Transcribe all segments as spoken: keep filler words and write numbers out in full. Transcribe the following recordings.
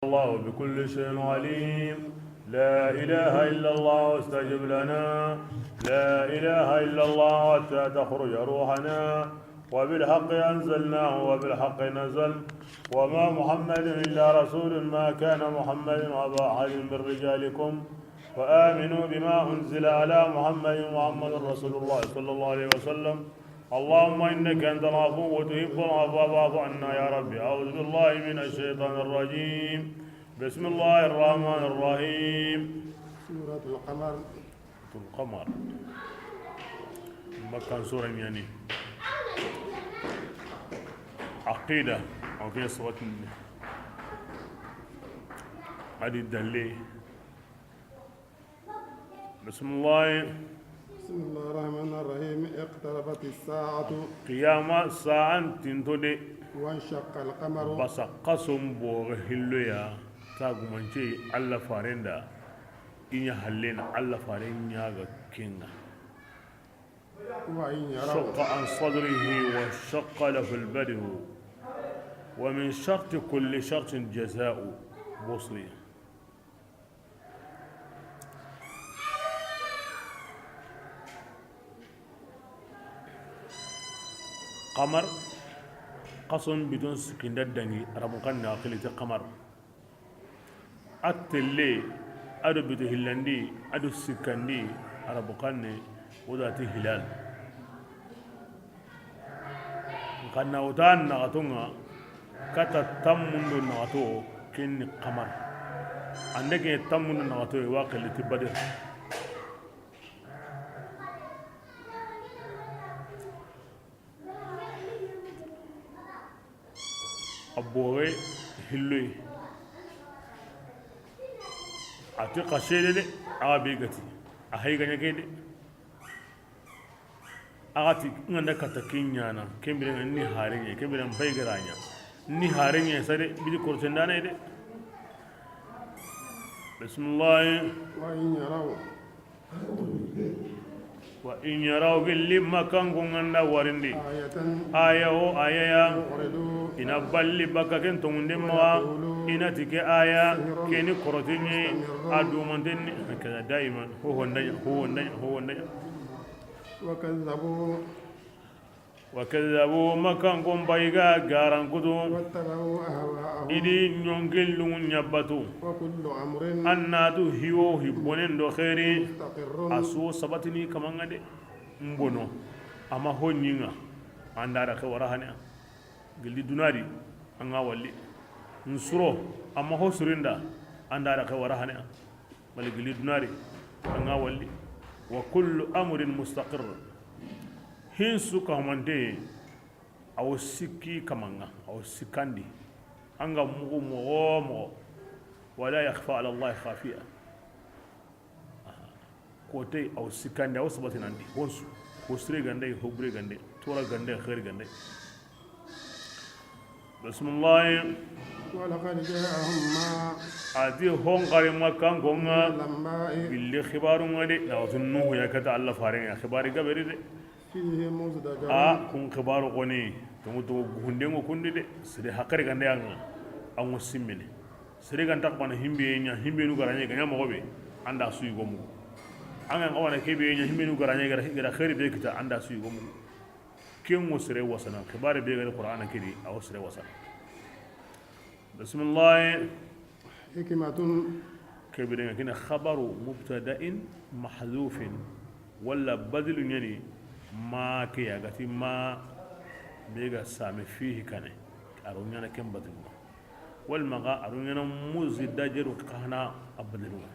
الله بكل شيء عليم. لا إله إلا الله استجب لنا. لا إله إلا الله حتى تخرج روحنا. وبالحق أنزلناه وبالحق نزل. وما محمد إلا رسول. ما كان محمد أبا أحد من رجالكم. وآمنوا بما أنزل على محمد. محمد رسول الله صلى الله عليه وسلم. اللهم إنك أنت العفو تحب العفو فاعف عنا يا رب. أعوذ بالله من الشيطان الرجيم. بسم الله الرحمن الرحيم. سورة القمر. سورة القمر. Makkan sura ɲa ni. Aqida. O ke suratun. A di dalle. بسم الله. بسم الله الرحمن الرحيم. اقتربت الساعة. Qiyama sa'an tinto de. وانشق القمر. Basa xason boge hilloya. Tagumance Allah farenda. I ɲa hallen Allah faren ɲa ga kenga. وإن يروا. شق عن صدره وانشق له البدر. ومن شق كل شق جزاء. Busiri. Qamar, xason biton sikkinda dangi, Arabu xannen na a xili ti qamar. A telle, a do bito hillandi, a do sikkandi, Arabu xannen, o da ti hilal. Nxa na wuta naxato ŋa, kata tammundo naxato, ken ni qamar. Ande ke tammundo naxato, i wa xili ti Badir. A boge hilloy. A ti xa sede de, a ga be gati. A hay gaɲa ke de. A ga ti ŋa nda kata ke ɲana, ke bire ŋa ni hare ɲa, ke bire ŋa bay gara ɲa. Ni hare ɲa sare, bidi korte ndane de. Bismillah. وإن يروا. وإن يروا, gelli Makkanko ŋa nda warindi. آية. Aya o aya ya. يعرضوا. I na balli bakka ken tonŋunde maxa. ويقولوا. I na ti ke aya. سحر. Ke ni korote ɲi. مستمر. A dumanten ni. Hakada daiman. Ho honda ɲa, ho honda ɲa, ho honda ɲa. وكذبوا. وكذبوا, Makkanko n bayi ga garankutu. واتبعوا أهواءهم. I di ɲonkin lungu ɲa batu. وكل أمر. An na tu hiwo hi bonen do xeeri. مستقر. A su sabatini kaman ŋa de. N bono. A ma ho ɲi ŋa. An da ra ke wara hane. Gelli duna di. An ga walli. N suro. A ma ho surinda. An da ra ke wara hane. Wala gelli duna di, an ga walli. وكل أمر مستقر. Hin su ka humante, a wo sikki kaman ŋa, a wo sikkandi. An ga mugu moxo moxo. ولا يخفى على الله خافية. Kote, a wo sikkandi, a wo sabatinandi. Ho su, ho sire gande, ho bure gande, tora gande, xeeri gande. Bismillah. ولقد جاءهم ما. A ti ho n xari Makkanko ŋa. من الأنباء. Gelli xibaaru ŋa de, na wutu Nuhu ya kata Allah faren ŋa, xibaari gabe ri de. فيه مزدجر. A kun xibaaru xoni, tongu tongu guhunden ŋo kundi de, sere hakkari gande an ŋa, an ŋo simmini. Sere ga nta xa bana himbe ɲa, himbe nu ga ra ɲa, ga ɲa moxo be, an da su yi go mugu. An ga xa bana ke be ɲa, himbe nu ga ra ɲa, ga ra xeeri be kita, an da su yi go mugu. Ken ŋo sere wasana, xibaare be ga ni Qur'ana ke di, a wo sere wasana. Bismillah. حكمة. Ke bire ŋa ken ni خبر مبتدأ محذوف, wala badilu ɲa ni, ma ke ya ga ti ma be ga same فيه kane, a ro ɲaana ken badilu ŋa. Wala ma ga a ro ɲaana مزدجر xa na a badilu ŋa.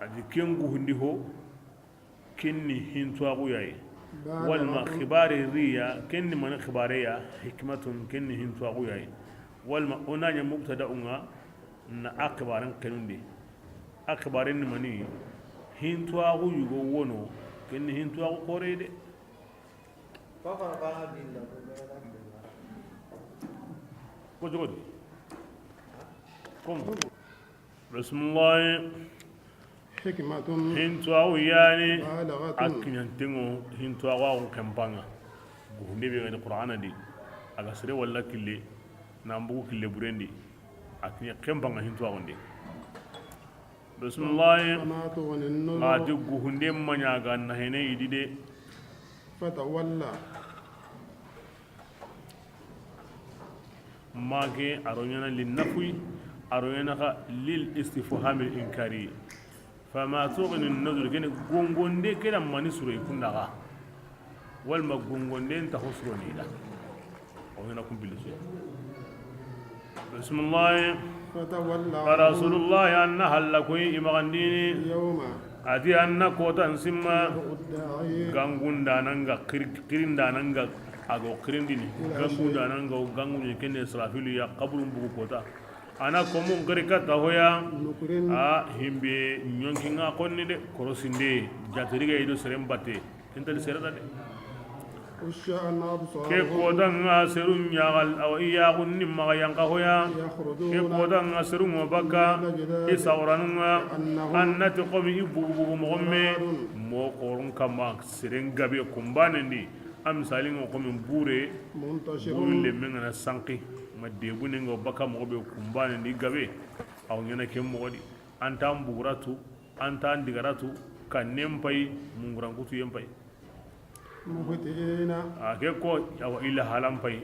A di ken guhundi ho, ken ni hintuwaxu ya yi. Wala ma xibaare ri ya, ken ni mani xibaare ya, حكمة, ken ni hintuwaxu ya yi. Wala ma o na ɲa mubtada'u ŋa, na a xibaaren xenundi. A xibaaren ni mani, hintuwaxu yugo wono, ken ni hintuwaxu xoore de. Ko jogo di. Ko. Bismillah. حكمة. Hintuwaxu ya ni. بالغة. A kiɲanten ŋo, hintuwaxu a xo n kempa ŋa. Guhunde be ga ni Qur'ana di, a ga sere walla kille, Nan bugu kille burendi. A kiɲe xenpa ŋa hinto axundi. Bismillahi. Fama tughni an-nuzur. Ati guhunde maɲa ga nahene idi de. Fatawalla. Make a ro ɲana linnafwi, a ro ɲana xa lil istifhamil inkari. Fama tughni an-nuzur, kene gongonde ke da mani suro i kunda xa. Walma gongonde nta xo suro ni da. O ɲana kumpili su. Bismillahi. Fatawalla. Rasulullah, an na halla koyi i maxandini. Yawma. Ati an na kotan simma. Yad'u da'i. Gangundananga, xir-, xirindananga, a go xirindini. Ila. Gangundananga, o gangundi kene Israfilu ya, xaburun bugu kota. A na komun xiri katta hoya. Nukrin. A himbe ɲonkinga xonni de, korosinde, jatirige i do seren batte. Kentali sereda de. Ke kotanŋa serun ɲaxal, awa i yaxun ni maxa yanqa hoya. Ke kotanŋa serun ŋo bakka i saxuranunŋa. Annati xomi i bugu bugu moxon me. Mo xorun kamma seren gabe kunbanendi. A misalinŋo xomi bure. Buru lemmen ŋa na sanqi. Ma debunenŋo bakka moxo be kunbanendi gabe. Aw ɲana ken moxo di. An tan buguratu, an tan digaratu, kannen pay, mungurankutuyen pay. Muhti'ina. A ke ko, awa, ila halan pay.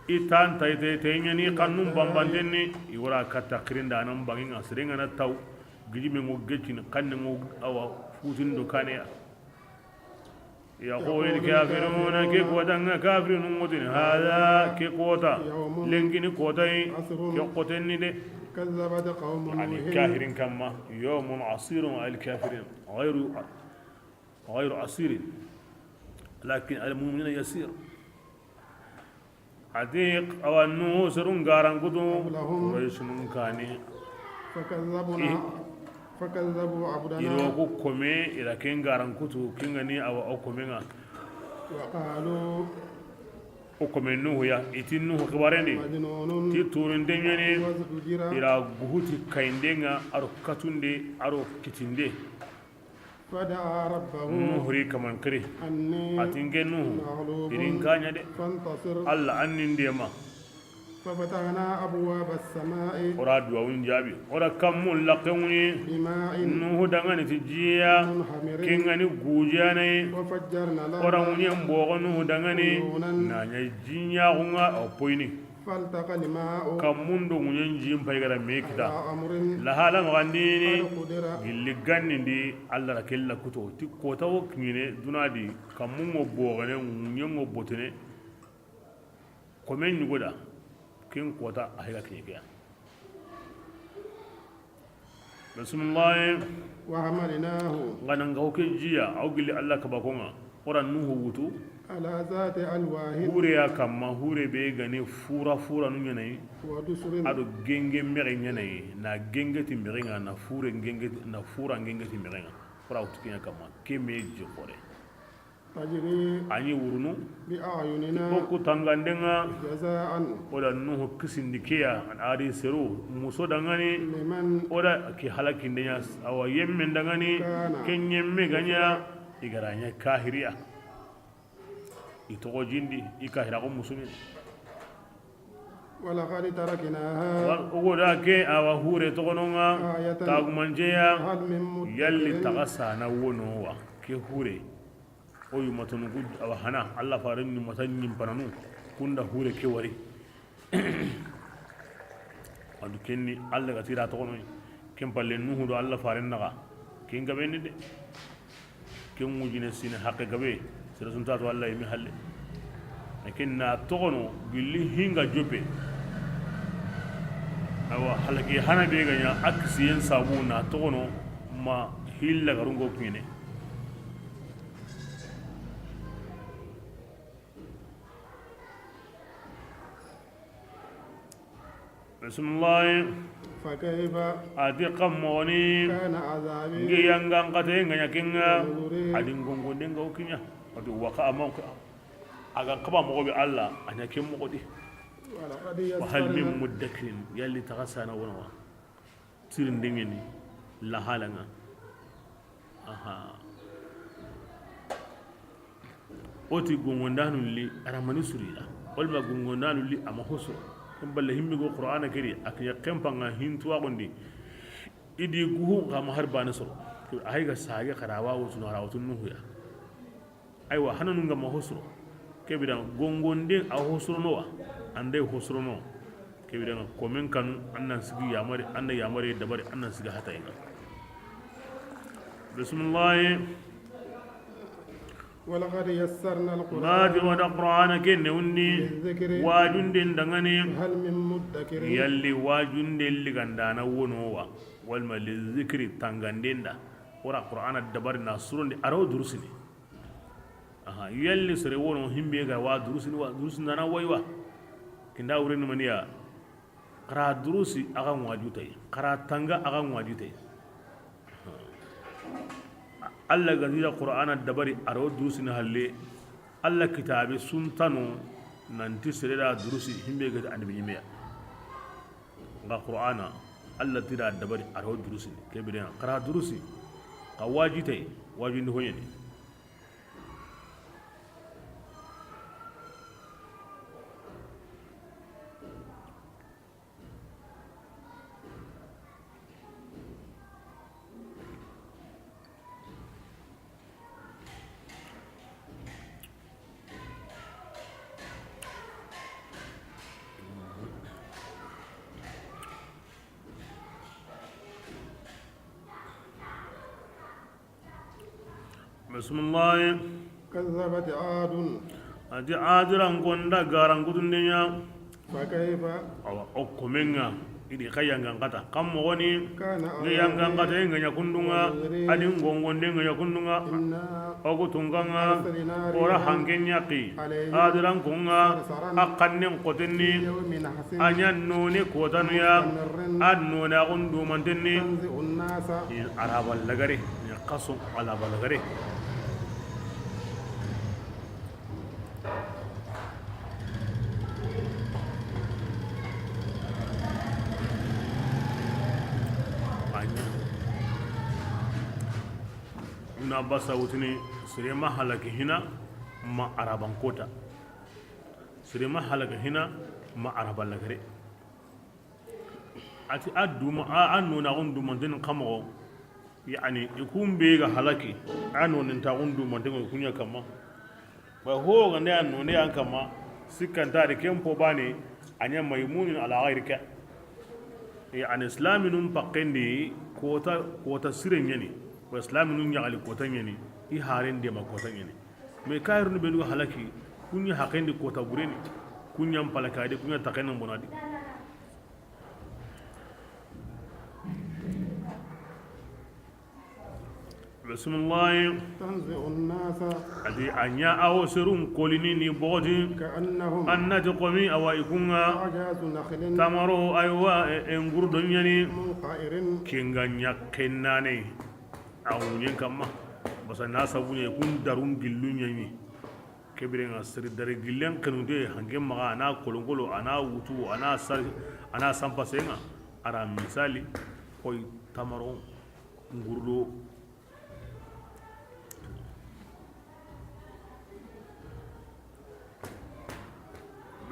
I tan tay tay tay ɲani xannun bambantenni, i wara katta xirindanan banginga, serenga na taw, gijimengo gecini, xannengo, awa, futin do kaneya. Yaqulu al-kafiruna, ke kotanŋa kafirinun ŋo tini, hada, ke kota, lenkini kota yi, ke xotenni de. Kazzabat qawmu Nuhin. Ani kahirin kamma, yawmun asirun al kafirin, ghayru, ghayru asirin, lakin al mu'minina yasir. Ati awa Nuhu serun garankutu. Qablahum. Qurayshunun kani. Fakazzabu abdana. I ro ku kome, i ra ken garankutu, ken ga ni awa o komenŋa. Wa qalu. O kome Nuhu ya, i ti Nuhu xibarendi. Majnunun. Ti turinde ɲani. Wazdujira. I ra guhuti kayindenŋa, a ro katunde, a ro kitinde. Fada'a rabbahu. Nuhu ri kaman xiri. Anni. A ti nke Nuhu. Maghlubun. I ri n kaɲa de. Fantasir. Alla an ni n dema. Fafatahna abwaba as-sama'i. O ra duwawun jaabi. O ra kammun laqqen wuɲi. Bima'in. Nuhu danŋani ti jiya. Munhamirin. Ken ga ni gujiyanayi. Wa fajjarna al-arda. O ra ŋuɲen boxo Nuhu danŋani. Uyunan. Na ɲa jiɲaxunŋa o poyini. Faltaqa al-ma'u. Kammun do ŋuɲen jin pay ga ra me kita. Ala amrin. Lahala maxandini. Qad qudira. Gilli gannindi Alla ra kella kuto. Ti kota wo kiɲene duna di, kammun ŋo boxene, ŋuɲen ŋo botene. Komen ɲugo da. Ken kota a higa kiɲe ke ya. Bismillahi. Wa hamalnahu. N ga na n ga ho ke jiya, aw gilli Alla kabakonŋa. O ra Nuhu wutu. Ala zati alwahin. Hure ya kamma, hure be ga ni fura, furanu ɲanayi. Wa dusurin. A do genge mexe ɲanayi. Na genge ti mexenŋa, na fure genge ti, na fura genge ti mexenŋa. Fura wutu ke ɲa kamma. Ke me ji xore. Tajri. A ɲi wurunu. Bi a'yunina. O ku tangandenŋa. Jaza'an. O da Nuhu kisindi ke ya, an adi seru, muso danŋani. Liman. O da ki halakinde ɲa, awa yemmen danŋani. Kana. Ken yemme ga ɲa, i ga ra ɲa kahiriya. I toxo jindi, i kahira ko musumin. Walaqad taraknaha. Wa, o go da ke awa hure toxononŋa. Ayatan. Tagumanceya. Hal min muddakir. Yalli taxa sana wono wa ke hure. O yumatonu ku awa hana, Alla faren ni mata ɲimpananu, kunda hure ke wari. Adu kenni Alla ga tira toxono, ken palle Nuhu do Alla faren naxa, ken gabe ni de. Ken ŋujine sine haqqe gabe, sere sunta to Alla yimi halle. Ken na toxono gilli hinga jope. Awa halaki hana be ga ɲa a kisiyen sabu na toxono ma hilla garungo kiɲene. Bismillahi. Fakayfa. A ti xa moxoni. Kana azabi. Nge yangan xate nga ɲa kenŋa. Nuzuri. A di n gongondenŋa o kiɲa. A ti waqa a ma ko. A ga xaba moxo be Alla, a ɲa ken moxo di. Wa hal min muddakirin. Yalli taxa sana wono wa. Tirindinŋeni lahalanŋa. Aha. O ti gongondanu li a ra mani surira. Walma gongondanu li a ma hoso. Balle himmi go Qur'ana kedi, a kiɲa kempa nga hintuwa gondi. Idi guhu nga ma har bane soro. A hay ga sage xara wa wutu na ra wutu nuhu ya. Aywa, hananu nga ma hosro. Kebira gongonde a hosro no wa. Ande hosro no. Kebira nga komen kanu, annan sigi yamari, annan yamari dabari, annan sigi hata inga. Bismillah. ولقد يسرنا القرآن Nati wada Qur'ana ke newundi للذكر wajunden dangane. فهل من مدكر Yalli wajunden ligandana wono wa? Walma lizikri tanganden da. Wara Qur'ana dabari na surondi aro durusini. Aha, yalli sere wono himbe ga wa durusini wa, durusini nana waywa. Kinda wurini maniya. Xara durusi a ga ŋwaju tay, xara tanga a ga ŋwaju tay. Allah ga dira Qur'ana dabari aro durusini halle. Allah kitabe suntano nanti sere da durusi himbe ga annabi ɲimeya. Nga Qur'ana Allah tira dabari aro durusini kebire xara durusi. Xa waji tay, waji ndi hoyeni. Bisimilahi. Kazzabat Adun. A ti Adiran konda garankutundeya. Fa kayfa. Awa, o komenga idi xa yangankata. Kam mogoni. Kana. Nge yangankata, nge ɲa kundunga. Adin gongonde nge ɲa kundunga. Inna. O ku tunganga. Arsalna. Ora hangen yaqi. Adiran konga. Sarsaran. A kannen kotenni. Yawmin. A ɲa noni kotanuya. A noni a gundumantenni. Araba lagare. Ɲa kaso alaba lagare. Una basa wutini sirema halaki hina ma araban kota. Sirema halaki hina ma araba lagare. A ti a duma, a, a nonaxun dumanten xa moxo. Yani, i kun be ga halaki, a nonintaxun dumanten ŋo i kuɲa kamma. Ba ho gande a none an kamma, sikkanta di ken po bane, a ɲa maymunin ala ghayrika. Yani, islaminun pakkendi kota, kota sire ɲani. Wa islaminun ɲaxali kota ɲani, i haren dema kota ɲani. Mais kayirunu benu ga halaki, kuɲa hakendi kota bureni, kuɲa mpalakadi, kuɲa takenan bonadi. Bisimilahi. Tanzi'un nasa. A ti a ɲa a wo serun kolini ni bogoti. Ka'annahum. Annati komi awa i kunga. A'jazu nakhlin. Tamaro aywa e, e ngurdo ɲani. Munqa'irin. Kinga ɲa kennane. A ŋuɲen kamma. Basa na sabu ɲa i kun darun gillu ɲani. Kebirenga seri dare gillen kenunte hanke maxa a na kolonkolo a na wutu a na sari a na sampasenga. A ra misali koy tamaro ngurdo.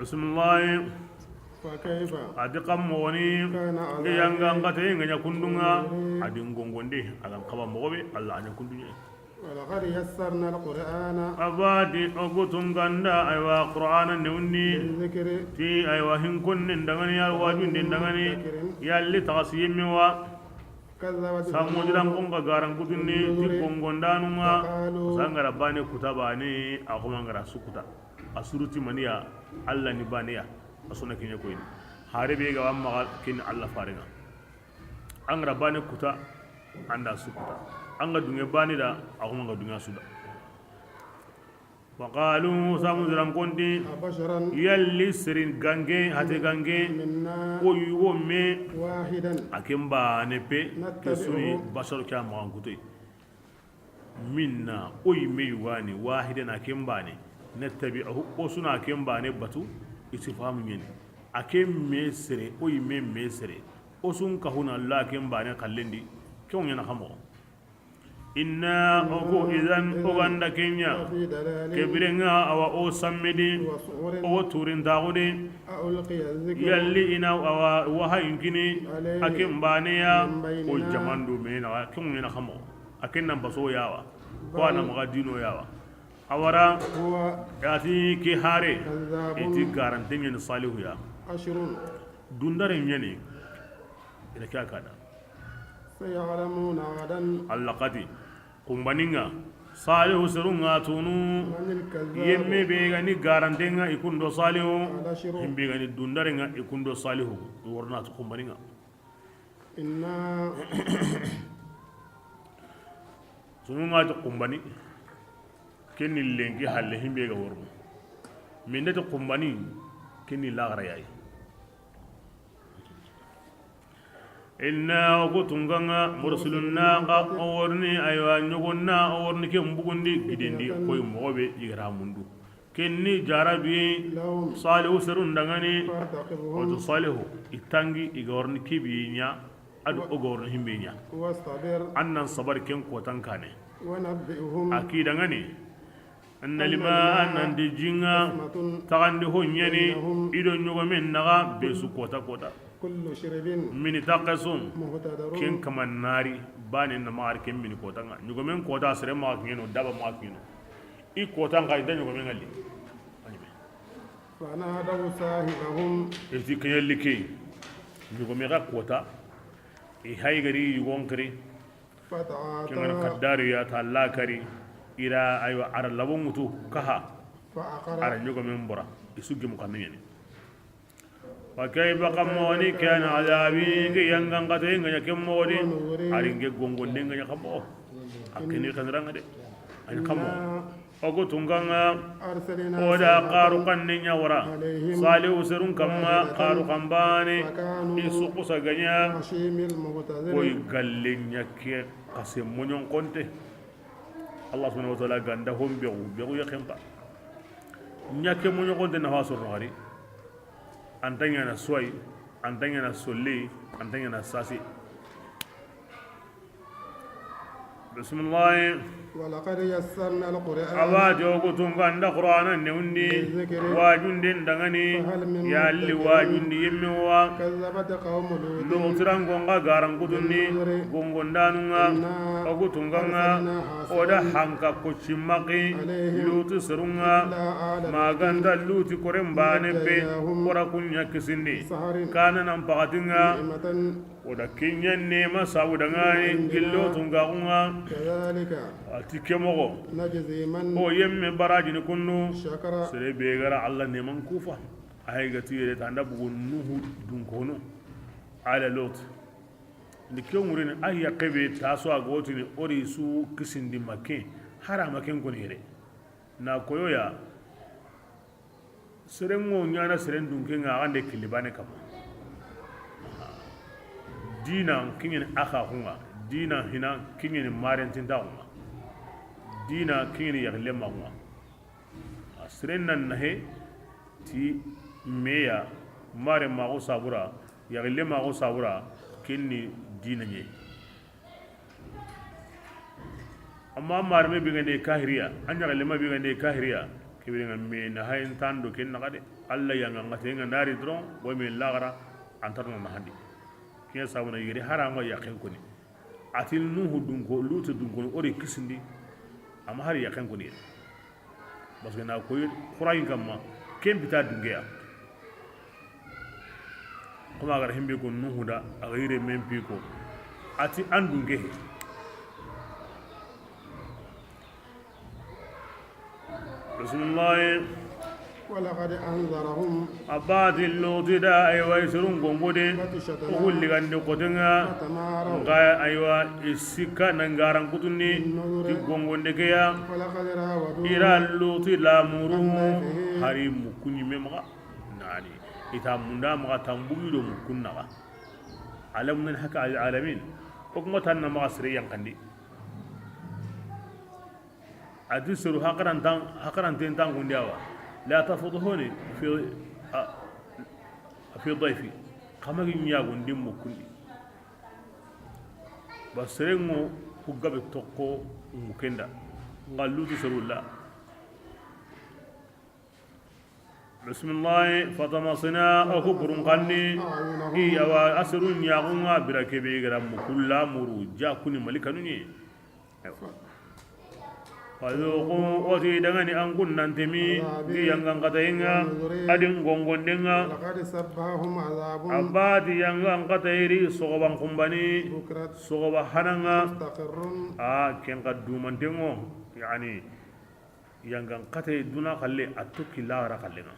Bisimilahi. Fa kayfa. A di kam mogoni. Kana. Nge azabi. Yanga ngate nge ɲa kundunga. Ghayri. A di ngongonde a gan kaba mogobe Allah a ɲa kunduɲe. Walaqad yassarna alqur'ana. Abadi o gutun ganda aywa Qur'ana newni. Lizikri. Ti aywa hin konnen dangani ya wajun den dangani. Mudakirin. Yalli taxasi yemme wa. Kazzabat. Samudiran kun ga garankutunni ti gongondanunga. Faqalu. Sangara bane kuta bane a kuma ngara sukuta. A suruti maniya Allah ni baneya. A sona kiɲe koyni. Hare be ga wamma kin Allah faringa. An gara bane kuta anda sukuta. An ga dunge bane da a kuma ga dunga suda. Wa qalu samu ziran kondi. Abasharan. Yalli sirin gange hate gange. Minna. O yugo me. Wahidan. A ken bane pe. Nattabi'uhu. Ke suni basharu kya magan kutoy. Minna o yimme yugani wahidan a ken bane. Nattabi'uhu o suna ken bane batu. Istifhamu ɲeni a ken me sere o yimme me sere. O sun kahuna la ken bane kallendi. Ken ɲana kamo. Inna, o ku, idan, o ga nda ke ɲa, ke biren ŋa, awa o sammidi, o wo turintaxu di. Yalli i na, awa, wahayin kini a ken baane ya, o jamandu me naxa, ke ŋu ɲa na xa moxo, a ken nan paso ya wa, ko a na maxa diino ya wa. A wara, a ti ke hare, i ti garanten ɲa ni Salihu ya. Dundare ɲa ni, i na ke a kada. سيعلمون غدا. Alla xati, xunbanin ŋa, Salihu serun ŋa tunu, من الكذاب. Yemme be ga ni garanten ŋa i kundo Salihu, الأشر. Himbe ga ni dundaren ŋa i kundo Salihu, i worna tu xunbanin ŋa. إنا. Sunu ŋa ti xunbani, ken ni lenki halle himbe ga worno. Min da ti xunbani, ken ni laxara yayi. Inna, o ku tunka ŋa, mursilun naqa, o worni, aywa, ɲogon na, o worni ke mbugundi, gidindi, koy moxo be, i ga ra mundu. Ken ni jarabi, Salihu serun da ŋa ni, o to Salihu, i tangi, i ga worni kibi ɲa, a do o ga worni himbe ɲa. An nan sabari ken kotan kane. A ki da ŋa ni, Anna lima, an nan ti ji ŋa, taxandi ho ɲa ni, i do ɲogomen naxa, be su kota kota. Mini taxe su, ken kama nari, bane na maxa ri ken mini kota ŋa. Ɲogomen kota, sere maxa kiɲeno, daba maxa kiɲeno. I kota ŋa, i da ɲogomen ŋa li. فنادوا صاحبهم. I ti ke ɲa li ke, ɲogome xa kota, i hay gari yugon kiri. Ken ŋa na kaddari ya ta lakari, i ra, aywa, a ra labon ŋutu kaha, a ra ɲogomen bora, i su gemu kanu ɲa ni. Wa kayfa, xa moxo ni, kana azabi, n ke yangan xate ŋa ɲa ken moxo di, a ri n ke gongonde ŋa ɲa xa moxo, a kini xenera ŋa de, a ni xa moxo. O ku tunka ŋa, o da xaru xanne ɲa wara Salihu serun kamma, xaru xanbane, i su xusa ga ɲa, koy galle ɲa ke xase moɲon xonte. Allah subhanahu wa ta'ala ga nda hon bexu, bexu ya xenpa. Ɲa ke moɲon xonte na fa sorno xari. An ta ɲa na suway, an ta ɲa na solli, an ta ɲa na sasi. Bismillahi. ولقد يسرنا القرآن. A wa jogu tunka nda Qur'ana newndi, للذكر. Wajunden da ŋa ni, فهل من مدكر. Yalli wajundi yemme wa. كذبت قوم لوط. Luti ranko ŋa ga ran kutundi, بالنذر. Gongondanu ŋa, إنا o ku tunka ŋa, أرسلنا حاصبا. O da hanka ko cimmaki, عليهم Luti serun ŋa, إلا آل لوط. Ma ga nta Luti koren bane pe, نجيناهم. O ra kun ɲa kisindi. بسحر. Kana nan paxati ŋa. نعمة. O da ke ɲa nema sabu da ŋa ni gillo tunkaxu ŋa. كذلك. A ti ke moxo. نجزي من. O yemme barajini kundu. شكر. Sere be ga ra Allah neman kufa. A hay ga ti yere ta nda bugu Nuhu dunkono. Ala Lot. Ndi ke ŋurini a yaxe be taso a gotini o ri su kisindi ma ke. Harama ken koni yere. Na koyoya. Seren ŋo ɲana seren dunke ŋa, a gande killi bane kama. Dina kiɲeni a xaxu ŋa, dina hina kiɲeni marentintaxu ŋa, dina kiɲeni yaxille maxu ŋa. A seren nan nahe ti meya, mare maxu sabura, yaxille maxu sabura, kenni dina ɲe. Amma marme bigande kahiriya, an ɲaxalema bigande kahiriya, kebire ŋa me na hayen tando ken naxa de. Allah yanga ŋa tenga nari dron, wa me laxara, antarno na handi. Ken sabuna yere harama yaxen koni. Atil Nuhu dunko, Lutu dunko, ori kisindi. Amma hari yaxen koni. Parce que na koy Qur'an kamma, ken bita dungeya. Kuma gar himbe ko Nuhu da, a ga yire men pi ko. Ati an dunge. Bismillah. ولقد أنذرهم. A bati Luti da, aywa, i surun gongode. بطشتنا. O gulli gande kotenga. فتماروا. Nga, aywa, i sikka na ngaran kutunni. بالنذر. Ti gongonde ke ya. ولقد راودوه. I ra Luti lamuru. عن ضيفه. Hari mukunyi me maxa. Nani. I ta munda maxa tambugi do mukun naxa. Alam nanhaka anil alamin. O kuma tanna maxa sere yankandi. A ti seru hakarantan, hakaranten tan kundi awa. La tafdhuni fi, a, fi dayfi. Xa ma gi ɲagundi mukundi. Ba serenŋo Ku gabe toxo ŋu kenda. Nga Lutu seru la. Bismillahi, fatamasna, o ku burun xanni. I awa, a seru ɲaxu ŋa bira kebe gara mu kulla muru ja kuni malikanu ɲi. Fadhuqu, o ti dangani an kun nan temi, di yangan katayi ŋa, a di n gongonden ŋa. A ba ti yangan katayi ri sogoban kumbani, sogoba hana ŋa. A ken ka dumanten ŋo, yani, yangan katayi duna xalle, a tokki laxara xalle ŋa.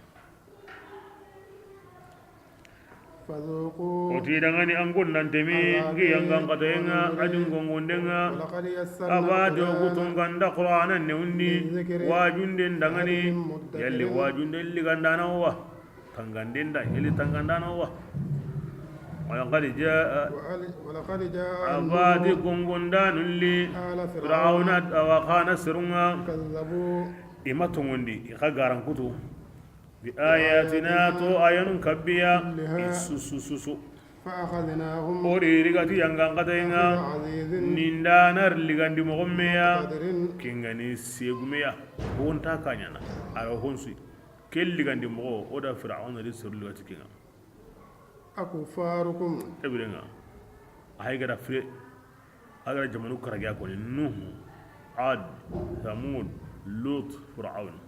O ti dangani an kun nan temi, n ki yangan katayi ŋa, a di n gongonden ŋa. A ba ti o ku tonganda Qur'ana newundi, wajunden dangani, yalli wajunden ligandana wa, tanganden da, yalli tangandana wa. Walaqad jaa, a ba ti gongondanun li Fir'auna, awa xana seru ŋa. I ma tongondi, i xa garankutu. Bi ayatina, to ayanun kabbiya, i susu susu. O ri rigati yangan katayi ŋa, nindanar ligandi moxo meya, kingani segumeya, honta kaɲana, a ro honsu. Ke ligandi moxo, o da Fir'auna ri seru ligati kinga. Akuffarukum. Ebire ŋa. A hay gara fire. A gara jamanu karagiya koni, Nuhu, Ad, Thamud, Lut, Fir'aun.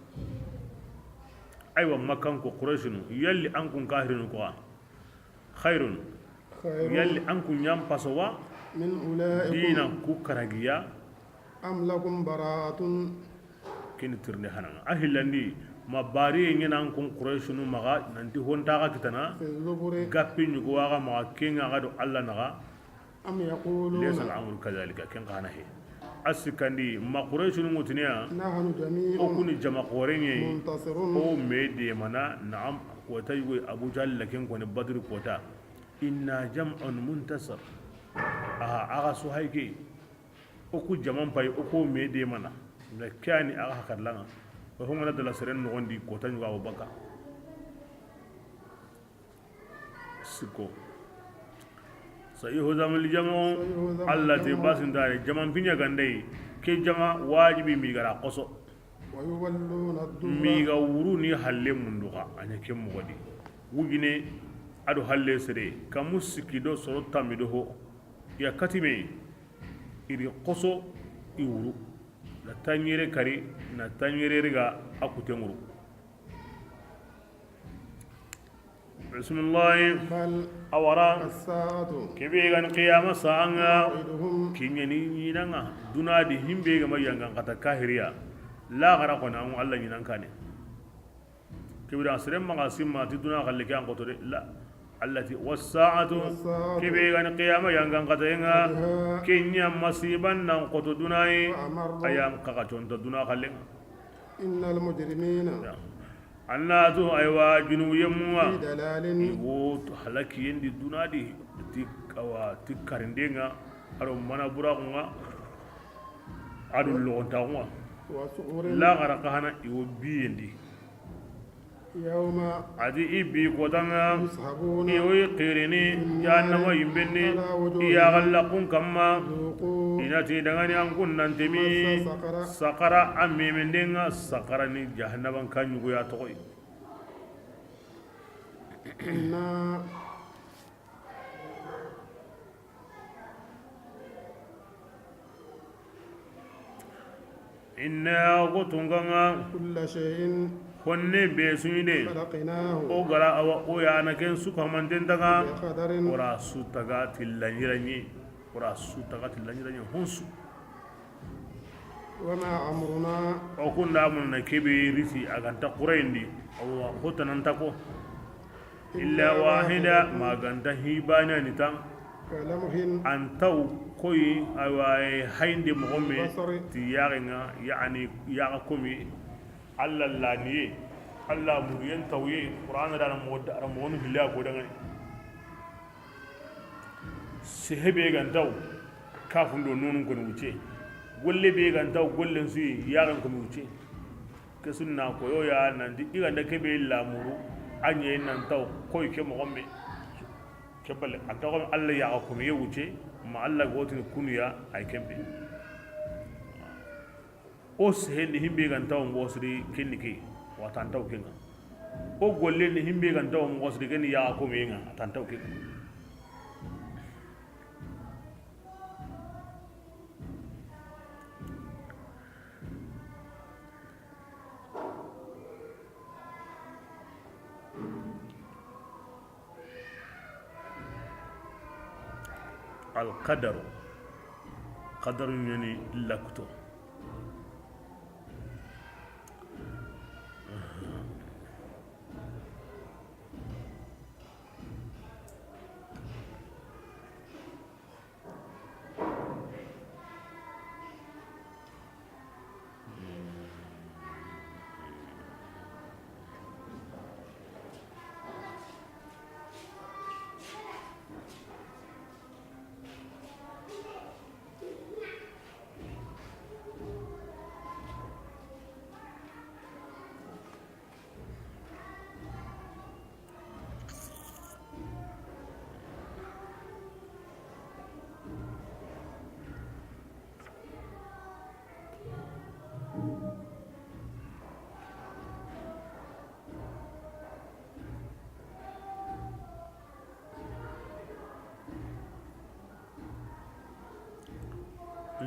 Aywa, Makkan ko Qurayshinu, yalli an kun kahirinu ko? Khairun. Yalli an kun ɲan paso wa? Min ulaikum. Dina ku karagiya. Am lakum bara'atun. Kini tirnde hana ŋa. A hillandi, ma bari ɲena an kun Qurayshinu maxa, nanti honta xa kitana, gapi ɲugo wa xa maxa, kenga xa do Allah naxa. Am yaquluna. Laysa al-amru kadhalika, ken xa na he. A sikandi, ma Qurayshinu ŋutiniya, nahnu jami'un, o kuni jama xoreɲe, muntasirun, o me demana, na'am, kota yugo Abu Jahl la ken koni Badri kota. Inna jam'un muntasir. Aha, axa su hayke. O ku jaman pay, o ku me demana. Nga kani axa hakarlanga. O hongana dala seren noxondi kota ɲuga o baka. Siko. Sayuhzamul jam'u. Allah te basintare jaman pinya gandai. Ke jama wajibi mi gara koso. Wa yuwalluna ad-dubura. Mi ga wuru ni halle munduxa, a ɲa ke moxo di. Wujine, a do halle sere, kamu sikki do soro tammi do ho. Ya katime, i ri xoso, i wuru. Na taɲere kari, na taɲere riga, a kuten wuru. Bismillahi. Bal. Awara. As-sa'atu. Kebe gan qiyama sanga. Maw'iduhum. Kiɲeni ɲinanga. Duna di himbe ga ma yangan kata kahiriya. La gara kona an Allah ɲinan kane. Kebe da sere maxa simma ti duna xalle ke an koto de. La. Allah ti was-sa'atu. Was-sa'atu. Kebe gan qiyama yangan kata yenga. Adha. Kenya masiban nan koto dunayi. Wa amarru. Ayan kaga tonta duna xalle. Innal mujrimina. Ya. Annatu, aywa, junubu yemmuwa. Fi dalalin. I wo halakiyen di duna di, ti awa, ti karindenga, aro mana buraxunga, ado loxontaxunga. Wa su'urin. Laxara kahana i wo biyen di. Yawma. A di i bi kotanga. Yushabuna. I wo i xirini. Fi nari. Jahannama yimbenni. Ala wujuhihim. I yaxallakun kamma. Dhuqu. I na ti dangani an kun nan temi. Massa saqara. Saqara a memendenga, saqara ni jahannaban ka ɲugoya toxoy. Inna. Inna, o ko tunganga. Kulla shay'in. Honne be suɲi de. Khalaqnahu. O gara awa o ya na ken su kamanten taga. Bi qadarin. Ora su taga ti laɲiraɲi. Ora su taga ti laɲiraɲi honsu. Wa ma amruna. O kunda mun na kebe riti a ganta Qurayndi. Awa hotananta ko. Illa wahida, ma ganta hibana ni tan. Kalamhin. Antaw koyi, awa, e, hayndi moxo me. Basari. Ti yaxenga, yani, yaxa komi. Allah laniye. Allah muriyen tawye. Qur'ana da na moxo da, moxonu hilla ko dangani. Sehe be gantaw, kafun do nunun koni wuce. Golle be gantaw, gollen suyi, yaxen koni wuce. Ke sunna koyo ya nanti i ganda kebe lamuru, a ɲe nantaw koy ke moxo me. Ke bale, a toxo Allah ya ko mi wuce, ma Allah gotini kunuya ay kembe. O sehen ni himbe ga nta wo moxo siri, ken ni ke, wa ta nta wo ken ŋa. O gollen ni himbe ga nta wo moxo siri, ken ni ya ko me ŋa, a ta nta wo ken ŋa. Alqadaru, qadaru ɲa ni lakuto.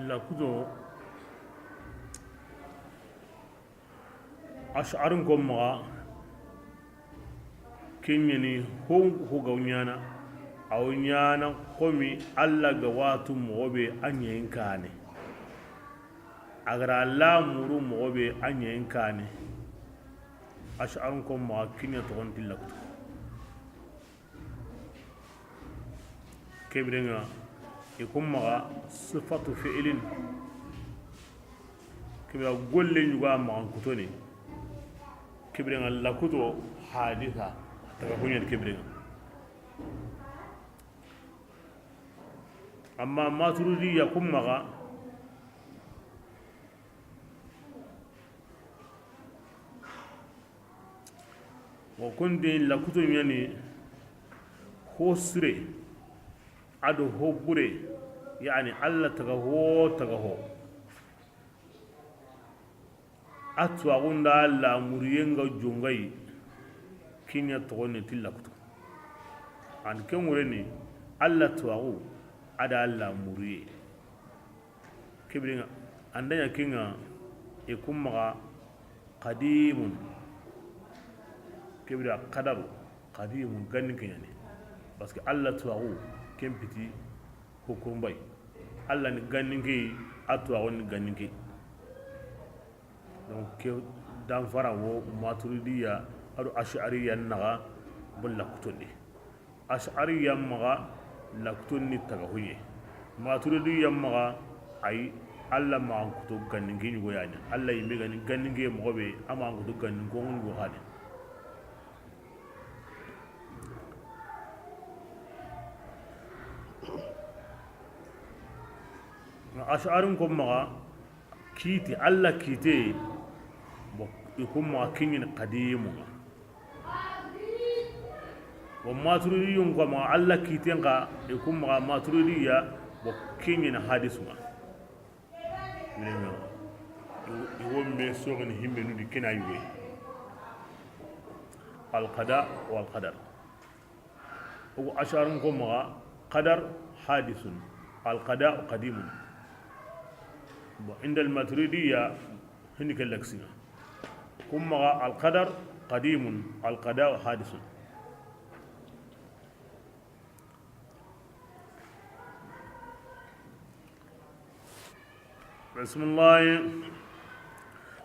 Lakuto, Ash'arin ko maxa, ken ɲa ni ho, ho ga wo ɲaana, a wo ɲaana xomi Alla ga wa tu moxo be a ɲa yi n kaane. A ga ra la muru moxo be a ɲa yi n kaane. Ash'arin ko maxa, ken ɲa toxon ti lakuto. Ke biren ŋa, i kun maxa sifatu fi'ilin. Ke biren ŋa golle ɲuga maxan kutoni. Ke biren ŋa lakuto hadisa, taga kuɲani ke biren ŋa. Amma Maturidiya kun maxa, wo kun di lakuto ɲa ni ho sire, a do ho bure, yani Alla taga ho, taga ho. A tuwaxu nda Alla muriyen ga jongayi, ken ɲa toxon ni ti lakuto. An ken wure ni Alla tuwaxu, a da Alla muriye. Ke biren ŋa, an da ɲa ken ŋa, i kun maxa qadimun. Ke biren ŋa qadaru, qadimun, ganni ke ɲa ni. Parce que Alla tuwaxu, ken piti ho kurunbay. Alla ni ganni ke, a tuwaxu ni ganni ke. Donc, ke danfara wo Maturidiya a do Ash'ariya naxa, bo lakuton di. Ash'ariya maxa, lakuton ni taga huɲe. Maturidiya maxa, ay, Alla maxan kuto ganninke ɲugo yani. Alla yinme ga ni ganninke moxo be, a maxan kuto ganninko ɲugo xadi. Ash'arin ko maxa, kiiti, Alla kiite, bon, i kun maxa ken ɲa ni qadimu ŋa. Bon, Maturidiyun ko maxa, Alla kiiten xa, i kun maxa Maturidiya, bon, ken ɲa ni hadisu ŋa. Minen ŋa, i wo me soxini himmenu di ken ɲa yuwe. Alqada wa alqadar. Ogo Ash'arun ko maxa, qadar hadisun, alqada qadimun. Bon, inda almaturidiya, hini ke laksina. Kun maxa alqadar qadimun, alqada hadisun. Bismillahi.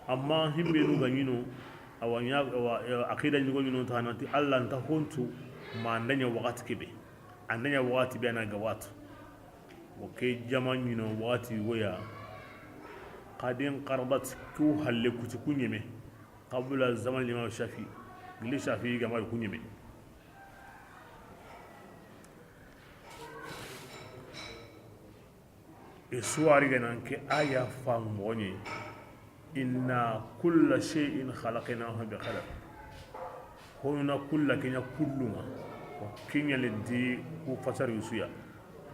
Amma himmenu ga ɲino, awa ɲa, awa, awa, aqida ɲugo ɲino ta nanti Alla nta hontu, ma an da ɲa waxati kebe. An da ɲa waxati be a na ga watu. Wo ke jama ɲino waxati woya. Qadin qarabat ku halle kuti ku ɲeme. Qabla zaman Imam Shafi. Gili Shafi ga ma ku ɲeme. I suwari ga nan ke aya famu moxo ɲi, inna kulla shay'in khalaqnahu bi qadar. Honuna kulla ke ɲa kullu ŋa, ke ɲa le di ku fasari suya.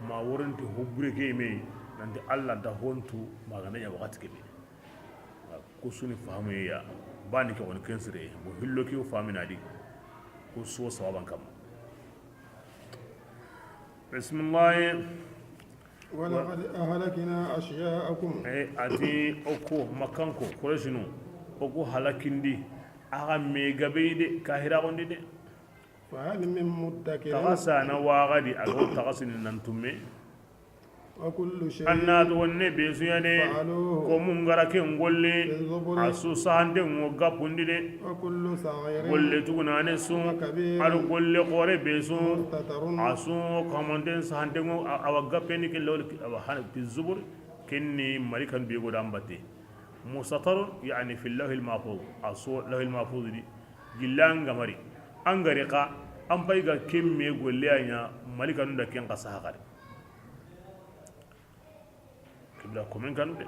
Ma worinti hobure ke me, nanti Alla da hontu ma ga na ɲa waxati ke be. Ku su ni fahamu ya, ba ni ke xoni ken sire, bo hillo ke fahamu na di, ku su sababan kamma. Bismillahi. ولقد أهلكنا أشياءكم. E, a ti o ku Makkanko, Quraysinu, o ku halakindi, a ga me gabe de, kahira gondi de. فهل من مدكر. Taxasa na waxadi, a ga taxasini nan tumme. وكل شيء. An na to wonne be su ya ne. فعلوه. Ko mun gara ken golle. في الزبر. A su sahante ŋo gapundi de. وكل صغير. Golle tugunane su. وكبير. Ar golle xore be su. مستطر. A su kamanten sahante ŋo a, a wa gapeni ke lawol a wa hana fi zubur. Kenni malikan be go dan batte. Mustatarun, yani fi lawhil mahfuz. A su lawhil mahfuz di. Gillan gamari. An gari xa, an pay ga ken me golle ya ɲa, malikanun da ken xa saha xari. Kibla komen kanu de.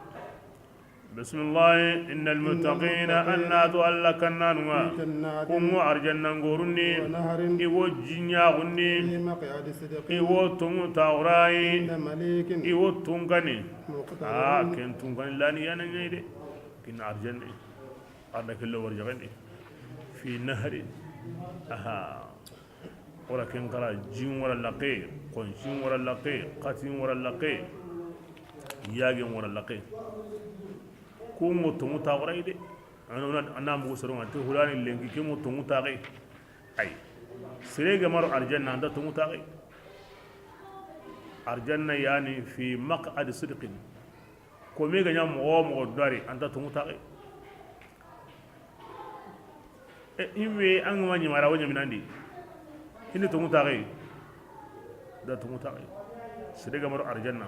Bismillah, innal muttaqina, an na to Alla kannanun ŋa. في جنات. Kun ŋo arjanna ngorundi. ونهر. I wo jinya gundi. في مقعد صدق. I wo tongu taxurayi. عند مليك. I wo tungani. مقتدر. A, ken tungani lani yana ɲayi de. Kin arjanna. Arda kello warjaxandi. Fi nahrin. Aha. Wala ken kara jin wara laqe, kon jin wara laqe, qatin wara laqe, yagen wara laqe. Kungo tongu taxuray de. Ana, ana mugu soronga te hulani lenki ke mo tongu taxe. Ay. Sere ga maro arjanna anda tongu taxe. Arjanna yani fi maq'adi sidqin. Kome ga ɲa moxo wo moxo dari anta tongu taxe. E, imme an ga ma ɲimara wo ɲaminandi. Hini tongu taxe. Da tongu taxe. Sere ga maro arjanna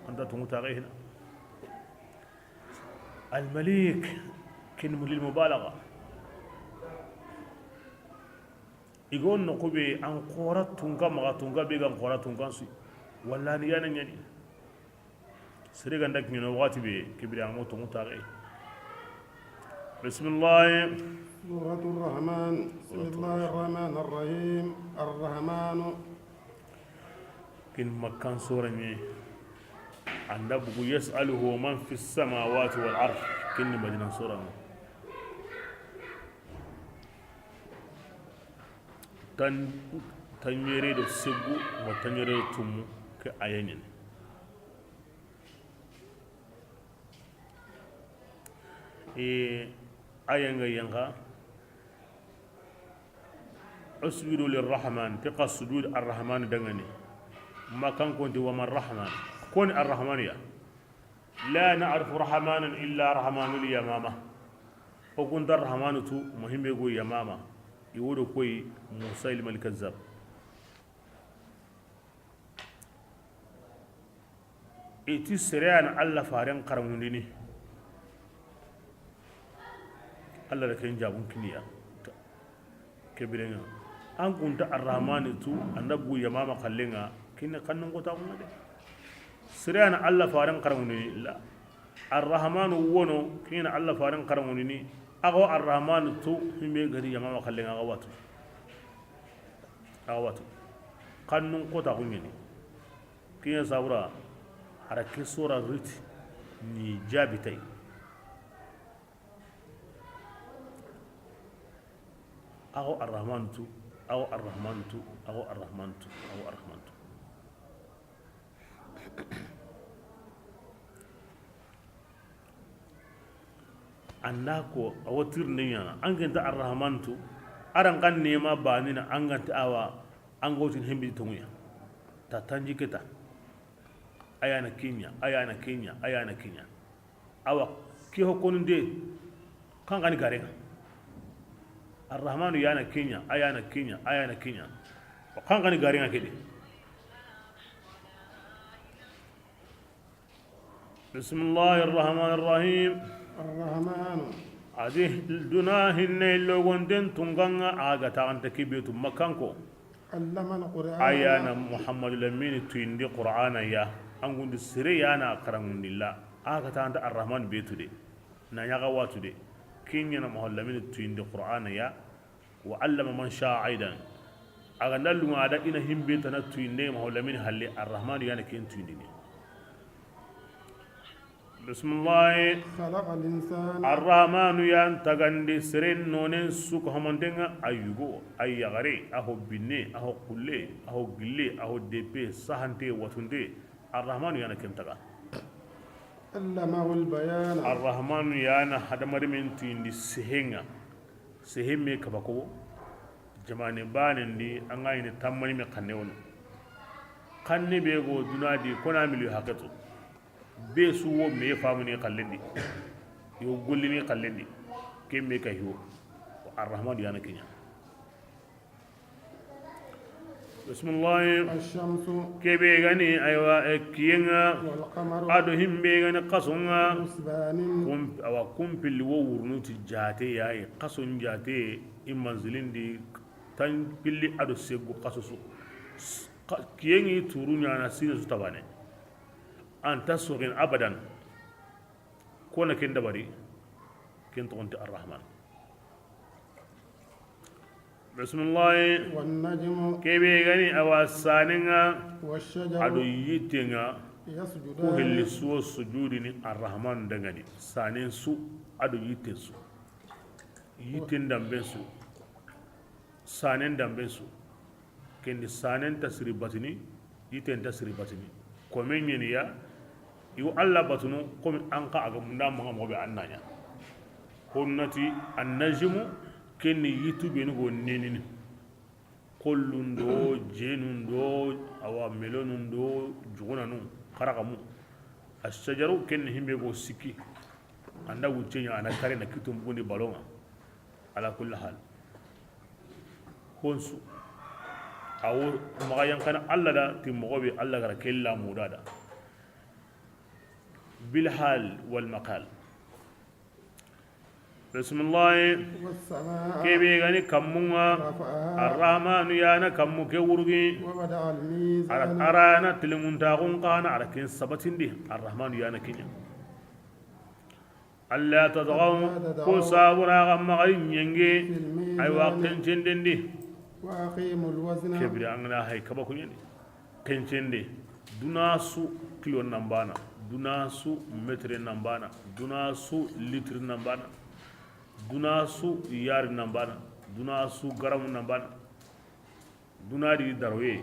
anta tongu taxe hina. Almalik kin lil mubalagha. I go noxu be an xora tunka maxa tunka be ga an xora tunkan su. Walla ni yana ɲani. Sere ganda kiɲeno waxati be, kibiri an ŋo tongu taxe. Bismillah. سورة الرحمن. بسم الله الرحمن الرحيم. الرحمن. Kin Makkan sora ɲi. Anda bugu يسأله من في السماوات والأرض. Kin ni Madina sora ŋa. Tan, tanɲere do segu, ma tanɲere do tumu ke aya ɲi. E, aya ŋa yanka, اسجدوا للرحمن, ti xa sujud Arrahman dangani. Makkan konti وما الرحمن. Koni Arrahman ya. لا نعرف رحمانا إلا رحمن اليمامة. O kunta Rahmanu tu, muhimbe go Yamama. I wodo koy Musaylima al-Kazzab. I ti sere ya na Alla faren xaranŋundini. Alla da ken jabun kiniya. Ke birenŋa, an kunta Arrahmani tu, anda bu Yamama xallenŋa, kinni xannun kota kunŋa de. Sere ya na Alla faren xaranŋundini la. Arrahmanu wono, kinni Alla faren xaranŋundini. Ago Arrahmanu tu, himbe gadi Yamama xallenŋa, aga watu. Aga watu. Xannun kota kunŋeni. Kiɲe sabura, hara ke sora riti ni jabi tay. Ago Arrahman tu, ago Arrahman tu, ago Arrahman tu, ago Arrahman tu. Anda ko awa tirinde ɲana, an ganta Arrahman tu, aran kan nema banina, an ganta awa, an gotin hembi tonguya. Ta tanji keta. Ayana kinya, ayana kinya, ayana kinya. Awa, ke ho konunde, kan gani garenga. Arrahmanu yana kinya, ayana kinya, ayana kinya. Kan gani garenga kede. بسم الله الرحمن الرحيم. الرحمن. Adi duna hinne logonten tunganga aga taxanta kibetu makkanko. علم القرآن. Ayana Muhammadu Lamini tuyindi Qur'ana ya. Angundi sire yana karangundilla. Aga taxanta Arrahman betu de. Na ɲaga watu de. Kinyana Muhammadu Lamini tuyindi Qur'ana ya. وعلم من شاء أيضا. Aga ndalunga ada ina himbe tana tuyinde Muhammadu Lamini halle Arrahmanu yana ken tuyindini. Bismillahi. خلق الإنسان. Arrahmanu yan tagandi seren nonen su ko hamantenga, a yugo, a yagare, a ho binne, a ho kulle, a ho gille, a ho depe, sahante, watunde. Arrahmanu yana ken taga. علمه البيان. Arrahmanu yana hadamari men tindi sehenga. Sehe me kabako. Jamane banen di, an ga yini tammani me xanne wono. Xanne be go duna di, kona miliyo haketo. Be su wo me famuni xallendi. Yo gollini xallendi. Ke me ka hiwo. Arrahmanu yana kinya. Bismillahi. الشمس. Kebe gani, aywa, e, kiyenga. والقمر. Ado himbe gani kasonga. بحسبان. Kum, awa, kumpilli wo wurnuti jate yayi. Kason jate, i manzilindi, tan pilli ado segu kasosu. Ka-, kiyengi turu nyana sine su tabane. Anta sogin abadan. Kona ken dabari, ken toxonti Arrahman. Bismillahi. والنجم. Kebe gani awa sanenga. والشجر. Ado yitenga. يسجدان. Ku hilli suwo sujudini Arrahman dangani. Sanen su ado yiten su. Yiten damben su. Sanen damben su. Kendi sanen ta siri batini, yiten ta siri batini. Kome ɲeniya, iwo Allah batunu, komi an ka aga munda maga mogo be an naɲa. Honnati, annajimu, kenni yitu beni go nenini. Kollun do, jenun do, awa melonun do, jugunanu, karagamu. Ashajaru, kenni himbe go sikki. Anda wucce ɲa, ana kare na kitum bugundi balonga. Ala kulli hal. Honsu. Awo maxa yankana Allah da ti moxo be Allah gara kella muda da. Bil hal wal maqal. Bismillah. والسماء. Kebe gani kammunga. رفعها. Arrahmanu yana kammu ke wurgi. ووضع الميزان. Ara, arana tilimunta gun kana ara ken sabatindi. Arrahmanu yana kinya. Alla tatghaw, ko sabura ga maxa ɲenge, aywa, xencendendi. Kebiri an ga na hay kaba kuɲeni. Xencende, duna su kilo nambana, duna su metre nambana, duna su litre nambana, duna su yari nambana, duna su garamu nambana. Duna di daroye.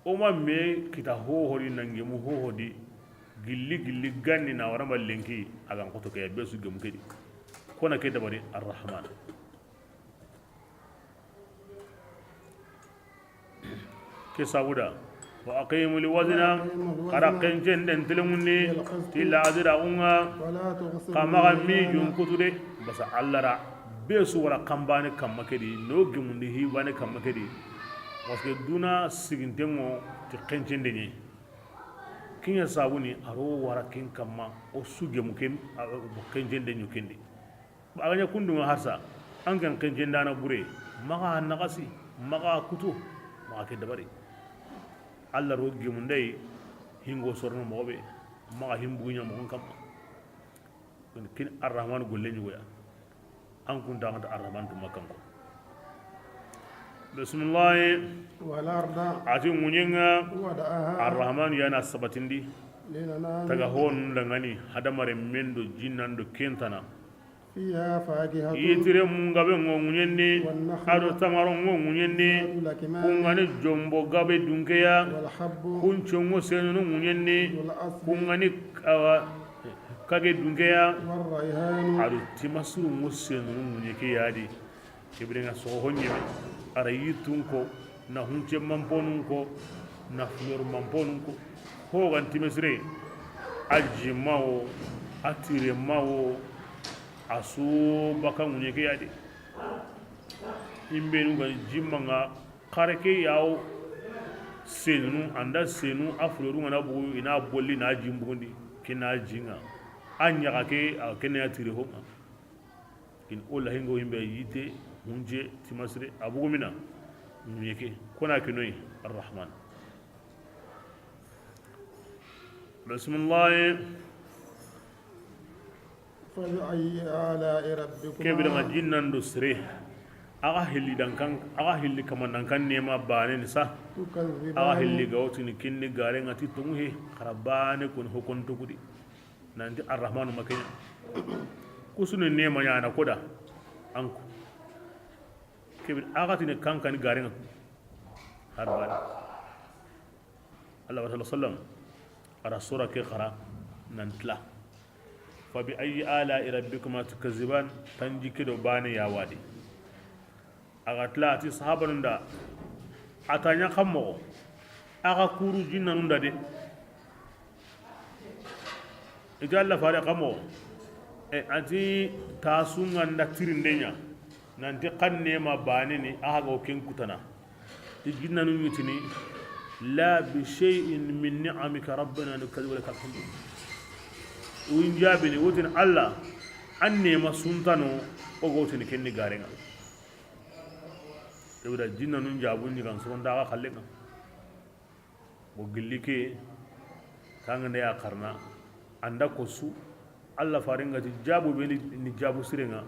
O ma me kita hoho di, na gemu hoho di, gilli gilli ganni na wara ma lenki, a ga n xoto ke ya be su gemu ke di. Kona ke dabari Arrahman. Ke sabuda. Wa aqimul wazna, xara xencenden telemundi, ti ladira unga, xa maxa mi junkutu de, basa Allah ra be su wara kambane kamma ke di, no gemundi hibane kamma ke di, parce que duna sigintengo ti xencende ɲi, kiɲa sabuni aro wara ken kamma, o su gemu ken, xencende ɲu kendi. A ga ɲa kundunga harsa, an ken xencendana bure, maxa naxasi, maxa kutu, maxa ke dabari. Allah ro gemundey, hingo sorono moxo be, maxa himbuguɲa moxon kamma. Kin Arrahman golle ɲugoya. An kuntaxata Arrahman tuma kanko. Bismillahi. Wal arda. A ti ŋuɲenga. Wada'aha. Arrahman yana sabatindi. Lil anami. Taga honu dangani, hadamare mendo, jinnan do kentana. Fiha fakihatun. Yitire mun gabe ngo ŋuɲendi. Wan nakhlu. Ado tamaro ngo ŋuɲendi. Zatu lakman. Kungani jombo gabe dunkeya. Wal habbu. Kunco ngo senunu ŋuɲendi. Zul asfi. Kungani, awa, kage dunkeya. War rayhanu. Ado timasuru ngo senunu ŋuɲe ke yadi. Kebire nga soxo ho ɲeme, a ra yittun ko, na hunce manponun ko, na fleur manponun ko. Ho gan timesire, a jimma wo, a tiremma wo, a su baka ŋuɲe ke yadi. Imbenu gan jimma nga xare ke yawo senunu, anda senu, a fleuru nga na bugu, ina bolli na jimbugundi, kina jinga. A ɲaxa ke, a kene ya tire ho nga. Kin o lahingo himbe yitte, hunje, timasire, a bugumina. Ɲuɲe ke, kona ke noyi, Arrahman. Bismillahi. Fabi ayyi ala'i rabbikuma. Kebire nga jinnan do sire. Aga hilli dankan, aga hilli kaman dankan nema bane ni sa. Tukazzibani. Aga hilli gawtini kinni gare nga ti tongu he, xara bane kun hokon togudi. Nanti Arrahmanu ma ke ɲa. Ku su ni neema ɲaana ko da. An ku. Ke bire a ga ti ni kankani garen ŋa. Har bane. Allah wa sallam, a ra sura ke xara nan tila. Fa bi ayyi ala'i rabbikuma tukazziban, tanjikke do baane ya wa di. A ga tila a ti sahabanun da, a ta ɲa xa moxo, a ga kuru jinnanun da de. I ti Allah fare xa moxo, e, a ti ta su ŋa nda tirinde ɲa, nanti xa neema baane ni, a xa ga wo ken kutana. I jinnanu ɲi tini, la bi shay'in min ni'amika rabbana nukazzibu wa lakal hamdu. Wo in jaabini, wo tini Allah, an neema su nta no, o ga wo tini ken ni garen ŋa. Ibra jinnanun jaabun ɲi ga n soron da ga xallen ŋa. Wo gilli ke, tangande ya xarana, an da ko su, Allah faren ga ti jaabu be ni, ni jaabu siren ŋa,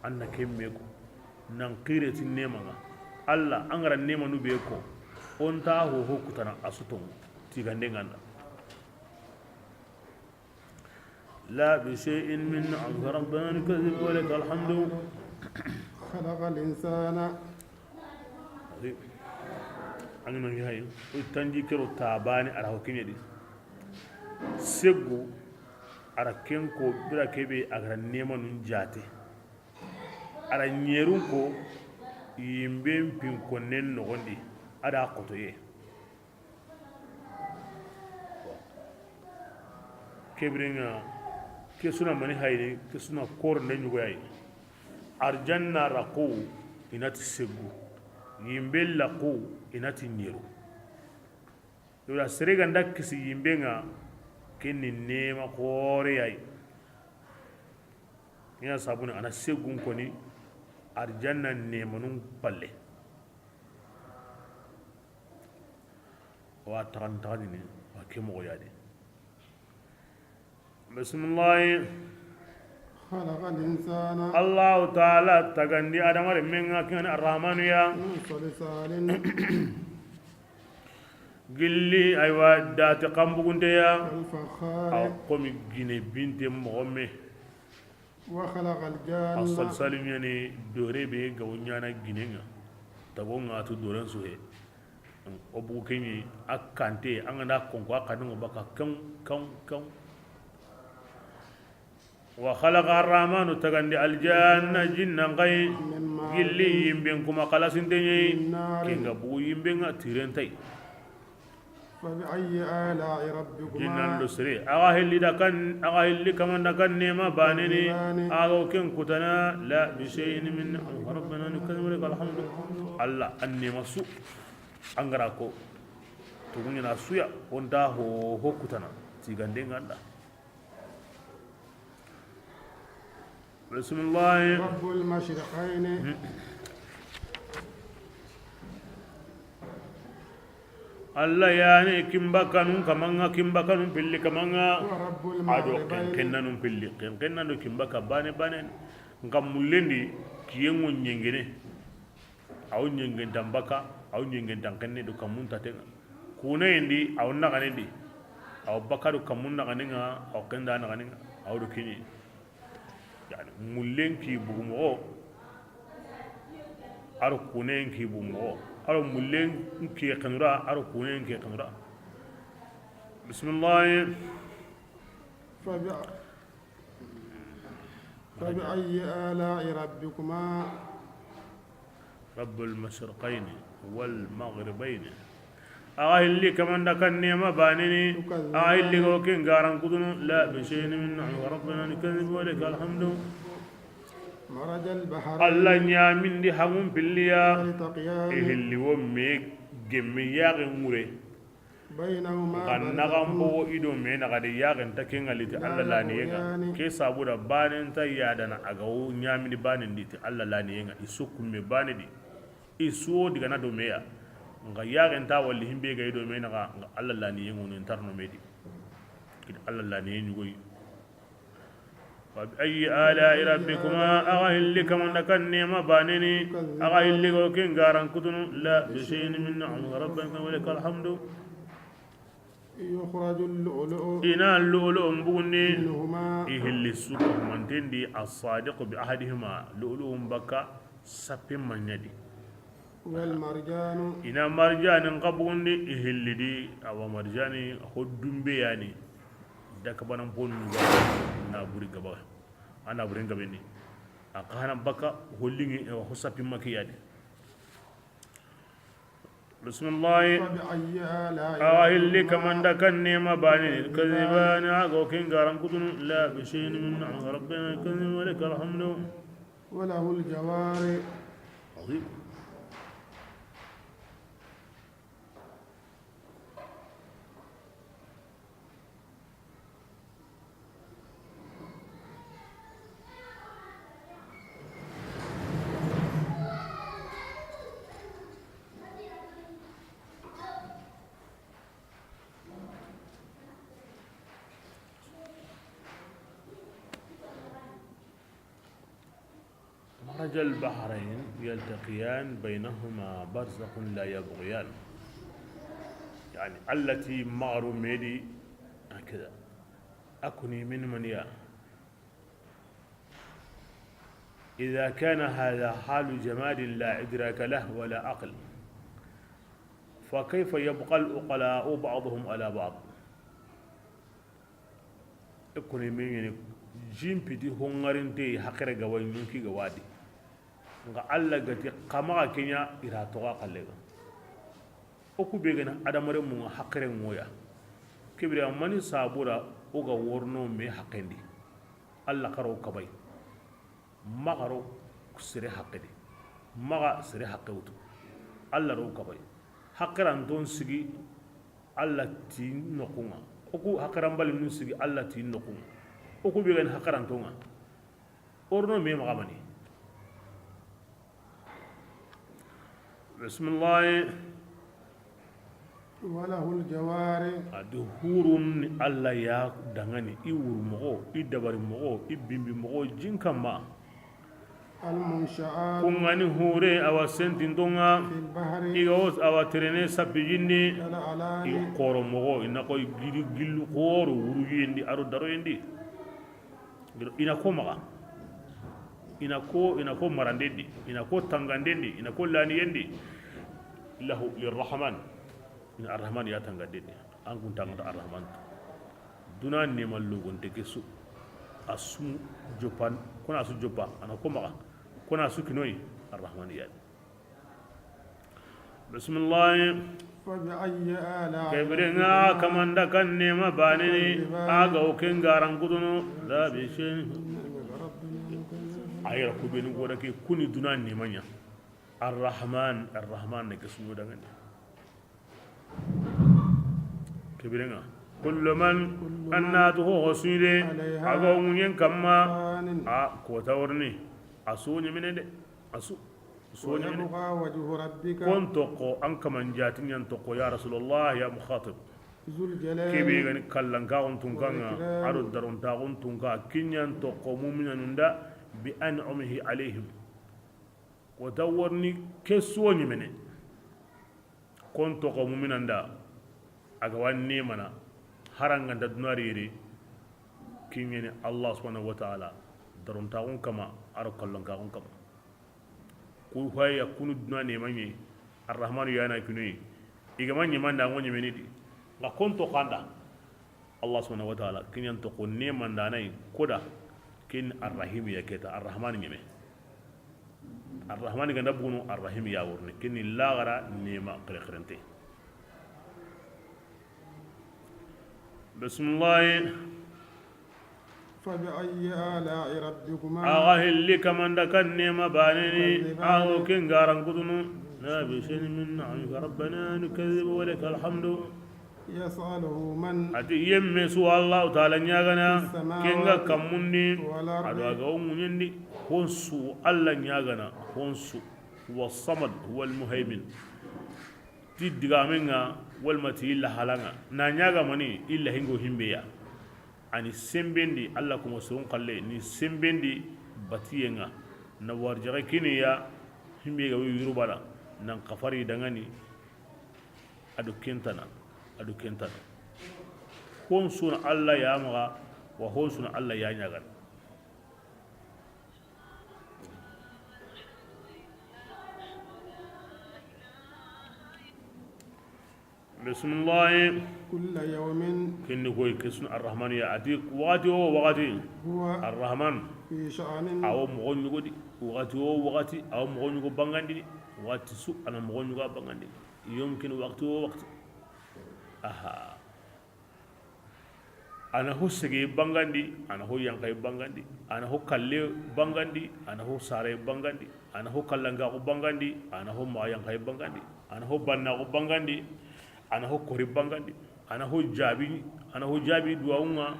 an na ken me ko, nan xire ti neema ŋa. Allah, an ga ra neemanu be ko, o nta ho ho kutana a su toŋo, tigande ŋa nda. La bi shay'in min ni'amika rabbana nukazzibu wa lakal hamdu. Khalaqal insana. An na ɲi hay, o tanjikke do ta baane a ra ho ke ɲa di. Seggu, a ra ken ko bire ke be a ga ra neemanun jaate. A ra ɲerun ko yinben pinkonnen noxon di, a da xotoye. Ke bire ŋa, ke su na mani hayini, ke su na koro nde ɲugo yayi. Arjanna raqu, i na ti seggu. Yinbe laqu, i na ti ɲeru. Ibra sere ga nda kisi yinbe ŋa, ken ni neema xoore yayi. I na sabuni a na seggun koni arjanna neemanun palle. Wa taxan taxanini, wa ke moxo ya di. Bisimilahi. Khalaqal insana. Allahu taala tagandi adamarenmen ŋa, ken ŋa ni Arrahmanu ya. Min salsalin. Gilli, aywa, dati kanbugunte ya. Kal fakhari. A komi gine binte moxo me. Wa khalaqal janna. A salsali ɲa ni dore be ga wo ɲaana ginen ŋa. Tago ŋa tu doren su he. O bugu ke ɲi a kante, an ga na konko a kanu ŋa baka kan, kan, kan. Wa khalaqa arrahmanu tagandi aljanna jinnan xayi. Min ma'in. Gilli yinben kuma xalasinte ɲa yi. Min narin. Ken ga bugu yinben ŋa tiren ta yi. Fa bi ayyi ala'i rabbikuma. Jinnan do sere. A ga hilli da kan, a ga hilli kaman da kan neema baane ni. Tukazziban. A ga wo ken kutana, la bi shay'in min ni'amika rabbana nukazzibu wa lakal hamdu. Allah, an neema su. An ga ra ko. Tuguɲana su ya, o nta ho, ho kutana. Tigande ŋa nda. Bisimilahi. Rabbul mashriqayni. Allah ya ni kinbakanun kaman ŋa, kinbakanun pilli kaman ŋa. Wa rabbul maghribayni. A do kenkennanun pilli. Kenkennan do kinbaka baane baane. Nka mullen di, kiyen ŋo ɲengene. A wo ɲengentan baka, a wo ɲengentan kenne do kanmun taten ŋa. Kuneyen di, a wo naxanen di. A wo baka do kanmun naxanen ŋa, a wo kenda naxanen ŋa, a wo do kiɲe. Yani, mullen ki bugu moxo, a do kuneyen ki bugu moxo, a do mullen ki xenura, a do kuneyen ki xenura. Bisimilahi. Fa bi Fa bi ayyi ala'i rabbikuma. Rabbul mashriqayni wal maghribayni. A ga hilli kaman da kan neema baane ni. Tukazziban. A ga hilli ga wo ken garan kutunu. La bi shay'in min ni'ami rabbina nukazzibu wa lakal hamdu. Marajal bahrayni. Allah ɲamindi hangun pilli ya. Yaltaqiyani. I hilli wo me gemme yaxen ŋure. Baynahuma. Xa naxan bogo i do me naxa de, yaxen nta ken ŋa li ti Allah laniyen ŋa. Ke sabu da baanen nta yadana a ga wo ɲamini baanen di ti Allah laniyen ŋa. I su kumme baane di. I su wo digana do me ya. Nxa yaxen nta walli himbe ga i do me naxa, nxa Allah laniyen ŋa ni nta ro no me di. Kidi Allah laniyen ɲugoyi. Fa bi ayyi ala'i rabbikuma, a ga hilli kaman da kan neema baane ni, a ga hilli ga wo ken garan kutunu, la bi shay'in min ni'ami rabbika wa lakal hamdu. يخرج اللؤلؤ I na lu'lu'u bugundi. منهما I hilli su kahumanten di, as-sadiqu bi ahadihima, lu'lu'u bakka sappe maɲa di. والمرجان. I na marjanin xa bugundi i hilli di, awa marjani ho dunbe ya ni. Daka banan ponu ga na buri gaba, a na burin gabe ni. A xa na bakka ho lingi, ho sappi maki ya di. Bismillahi. فبأي آلاء Awa hilli ربكما kaman da kan nema bani, tukazziban, a ga wo ken garan kutunu, la bi shay'in min ni'ami rabbina tukazzibu wa lakal hamdu. وله الجوار Azim. مرج البحرين يلتقيان بينهما برزخ لا يبغيان. يعني التي مغرو ميدي هكذا. أكني من من يا إذا كان هذا حال جماد لا إدراك له ولا عقل، فكيف يبقى العقلاء بعضهم على بعض؟ I koni me ɲeni, jin piti hongarinte, hakere ga wa ɲi, ɲunki ga wa di. Nxa Alla ga ti xa maxa ke ɲa, i ra toxo xalle ga. O ku be ga ni adamarenmun ŋa, hakere ŋa o ya. Ke bire a mani sabura o ga worno me hakendi. Alla xa ro kabay. Maxa ro sere haqe di, maxa sere haqe wutu. Alla ro kabay. Haqiranton sigi Alla ti noxun ŋa. O ku haqiranbalinun sigi Alla ti noxun ŋa. O ku be ga ni haqiranton ŋa, o ro no me maxa mani. Bismillahi. وله الجوار. A di hurun ni Alla ya dangani, i wuru moxo, i dabari moxo, i bimbi moxo, jin kamma. المنشآت. Kun ga ni hure, awa sentinton ŋa, في البحر. I ga wo awa terene sappi jin di, كالأعلام. I xoro moxo, i na ko gillu, gillu xoro, wuruyen di, a ro daroyen di. I na ko maxa. I na ko, i na ko maranden di, i na ko tanganden di, i na ko laniyen di. Lahu, lirrahman. I na Arrahman ya tanganden di. An kun tangata Arrahman. Duna nema logonte ke su. A su joppan, kuna su joppa, a na ko maxa. Kuna su kinoyi, Arrahman ya. Bismillahi. فبأي آلاء Ke bire ŋa kamanda kan nema bane ni, a ga wo ken garan kutunu, la bi shay'in. A yira ku be ni goda ke kuni duna nema ɲa. Arrahman, Arrahman ne ke suno dangani. Ke bire ŋa. Kullu man, annatu ho ho suide, a ga wo ŋuɲen kamma, a kota worni, a su ɲemene de, a su. Soɲini. ويبقى وجه ربك. Kon toxo, an kaman jati ɲan toxo, ya Rasulullah, ya mukhatib. ذو الجلال. Kebe gani kallankaxun tunkan ŋa, a do darontaxun tunka, kiɲan toxo muminanun da, bi an'umihi alayhim. Kota worni ke soɲi mene. Kon toxo muminan da, a ga wa nemana, haranganta dunari yere, kiɲeni Allah subhanahu wa ta'ala, darontaxun kama, a do kallankaxun kama. Ku haya kunu duna neman ɲi, Arrahmanu yana kinoyi. I ga ma ɲimanda ŋo ɲimeni di. Nga konto kanda. Allah subhanahu wa ta'ala kiɲan to ko nemandanayi koda. Kin Arrahim ya keta, Arrahman ɲime. Arrahman ganda bugunu, Arrahim ya wurni. Kin laxara nema xerexerente. Bismillahi. فبأي آلاء ربكما Axa hilli kamanda kan nema baneni, تكذبان axa ken garankutunu. لا بشيء من نعمك ربنا نكذب ولك الحمد. يسأله من Ati yemme su Allahu taala ɲagana, في السماوات kenga kammundi, والأرض. ado aga wo ŋuɲendi, honsu Alla ɲagana, honsu. هو الصمد، هو المهيمن. Ti digamenga, walma ti illa halanga. Na ɲaga mani, illa hingo himbeya. Ani sembendi, Alla kuma soron kalle, ni sembendi batiyenga. Na warjaxe kiniya, himbe ga wi yurubana, nan kafari dangani, ado kentana, ado kentana. Hon su na Alla ya maxa, wa hon su na Alla ya ɲaagana. Bisimilahi. كل يوم. Ken ni koy, ke su na Arrahmani ya, a ti waxati wo waxati. هو. Arrahman. في شأن. A wo moxo ɲugo di. Waxati wo waxati, a wo moxo ɲugo bangandini. Waxati su, a na moxo ɲugo bangandini. Yom ken, waxati wo waxati. Aha. A na ho sege bangandi, a na ho yanqaye bangandi, a na ho kalle bangandi, a na ho saare bangandi, a na ho kallankaxu bangandi, a na ho maxa yanqaye bangandi, a na ho bannaxu bangandi, a na ho kori bangandi, a na ho jaabi, a na ho jaabi duwawun ŋa,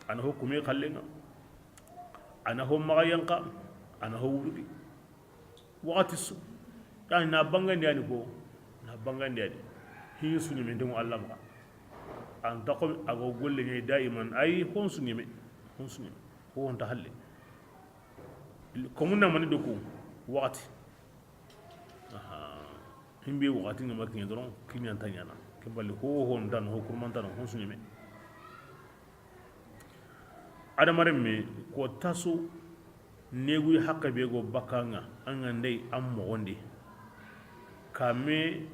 a na ho kumi xallen ŋa, a na ho maxa yanqa, a na ho wurgi. Waxati su, yani na bangandi yani ko, na bangandi yani. Hin su ɲemente ŋo Alla maxa. An ta xo a go golle ɲa daiman, ay hon su ɲeme, hon su ɲeme, ho hon ta halle. Ko mun na mani do ko waxati. Aha. Himbe waxati ŋa ma kiɲe doron, kiɲan ta ɲaana. Ke bali ho hon ta no, ho kurman ta no, hon su ɲeme. Adamarenme ko taso, neguye haqqe be go bakka ŋa, an ga ndey an moxon di. Kame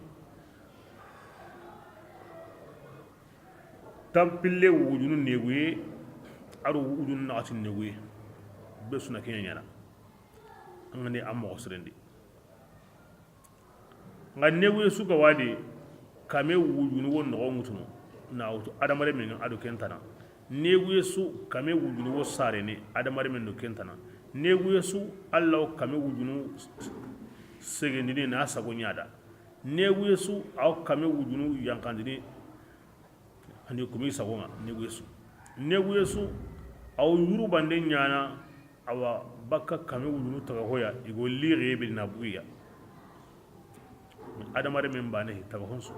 tanpille wujunu neguye, a do wujunu naxati neguye, be su na ke ɲa ɲaana. An ga ndey an moxo siren di. Nga neguye su ga wa di, kame wujunu wo noxo ŋutunu, na wutu adamarenmen ŋa a do ken tana. Neguye su kame wujunu wo sarene, adamarenmen do ken tana. Neguye su, Alla wo kame wujunu segendini na sago ɲa da. Neguye su, a wo kame wujunu yanqandini. Ani kumi sago ŋa, neguye su. Neguye su, a wo yuru bande ɲaana, a wa bakka kame wujunu taga hoya, i go lixe be na bugiya. Adamarenmen bane taga hon su.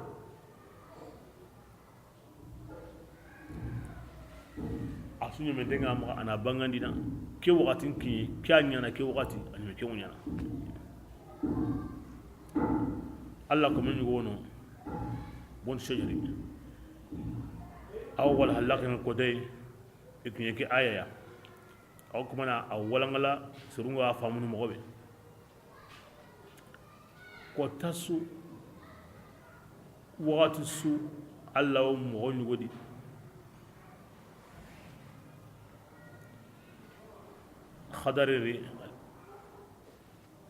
A su ɲemente ŋa maxa, a na bangandina. Ke waxatin kiɲe, ke a ɲaana ke waxati, a ɲeme ke ŋo ɲaana. Alla ko men ɲugo wono, bon sejeri. Aw wala halakin ko dey, i kiɲe ke aya ya. Aw kuma na a wala ngala, serun ga famunu moxo be. Ko tasu, waxati su, Alla wo moxo ɲugo di. Xadari ri.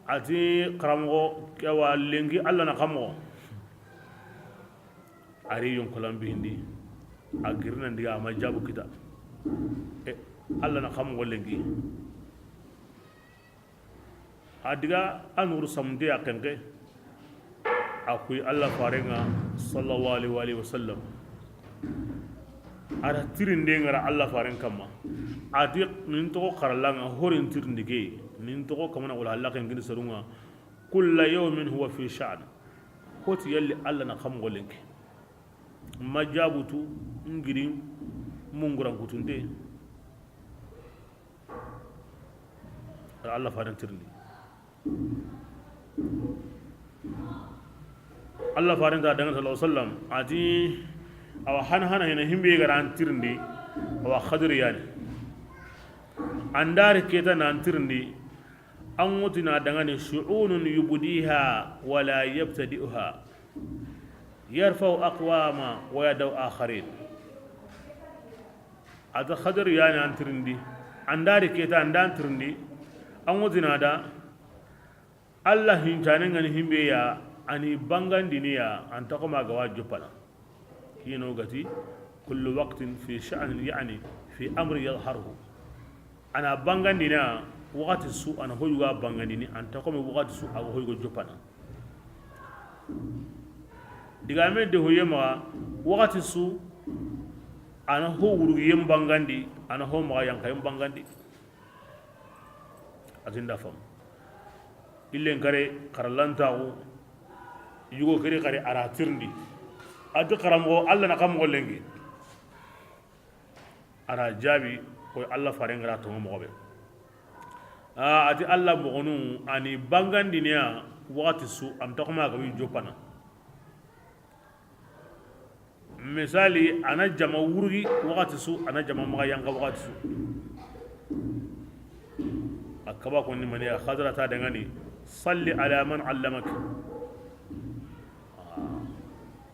A ti, xaramoxo, ke wa lenki Alla na xa moxo. A ri yonkolan bindi, a girina ndiga, a ma jaabu kita. E, Alla na xa moxo lenki. A diga a nuuru samunte ya xenke. A kuyi Alla faren ŋa, sallallahu alaihi wa sallam. A da tirinde ŋara Alla faren kamma. A ti, nin toxo xaralla ŋa, horin tirindi ke. Nin toxo kamana wala Alla ken gini serun ŋa. Kulla yawmin huwa fi sha'an. Hoti yalli Alla na xa moxo lenki. Ma jaabutu, n girin, munguran kutunte. Alla faren tirindi. Alla faren ta danŋa, sallallahu alaihi wa sallam, a ti, awa hana hana hina himbe ga ra an tirindi, awa Xadiri yani. An da ri keta na an tirindi, an ŋuti na danŋa ni shu'unun yubdiha wa la yabtadi'uha. Yarfa'u aqwama wa yada'u akharin. A ta Xadiri yani an tirindi. An da ri keta an da an tirindi. An ŋuti na da. Alla hincanen ŋa ni himbe ya, a ni bangandini ya, an ta xo ma ga wa joppana. Hino ga ti, kullu waqtin fi sha'nin, yani fi amri yadhharuhu. A na bangandini ya, waxati su, a na hoyuga bangandini, an ta xo me waxati su, a ga hoyuga joppana. Digame de hoye maxa, waxati su, a na ho wurugiyen bangandi, a na ho maxa yankayen bangandi. A ti n da fam. Illen kare, xarallantaxu, yugo kere xare, a ra tirindi. A ti xaramoxo, Alla na xa moxo lenki. A ra jaabi, koy Alla faren ga ra tonŋo moxo be. A, a ti Alla moxonu, a ni bangandini ya, waxati su, an ta xo ma ga wi joppana. Misali, a na jama wurugi waxati su, a na jama maxa yanqa waxati su. A kaba konni mani ya, Xadara ta dangani, "Salli ala man allamaka."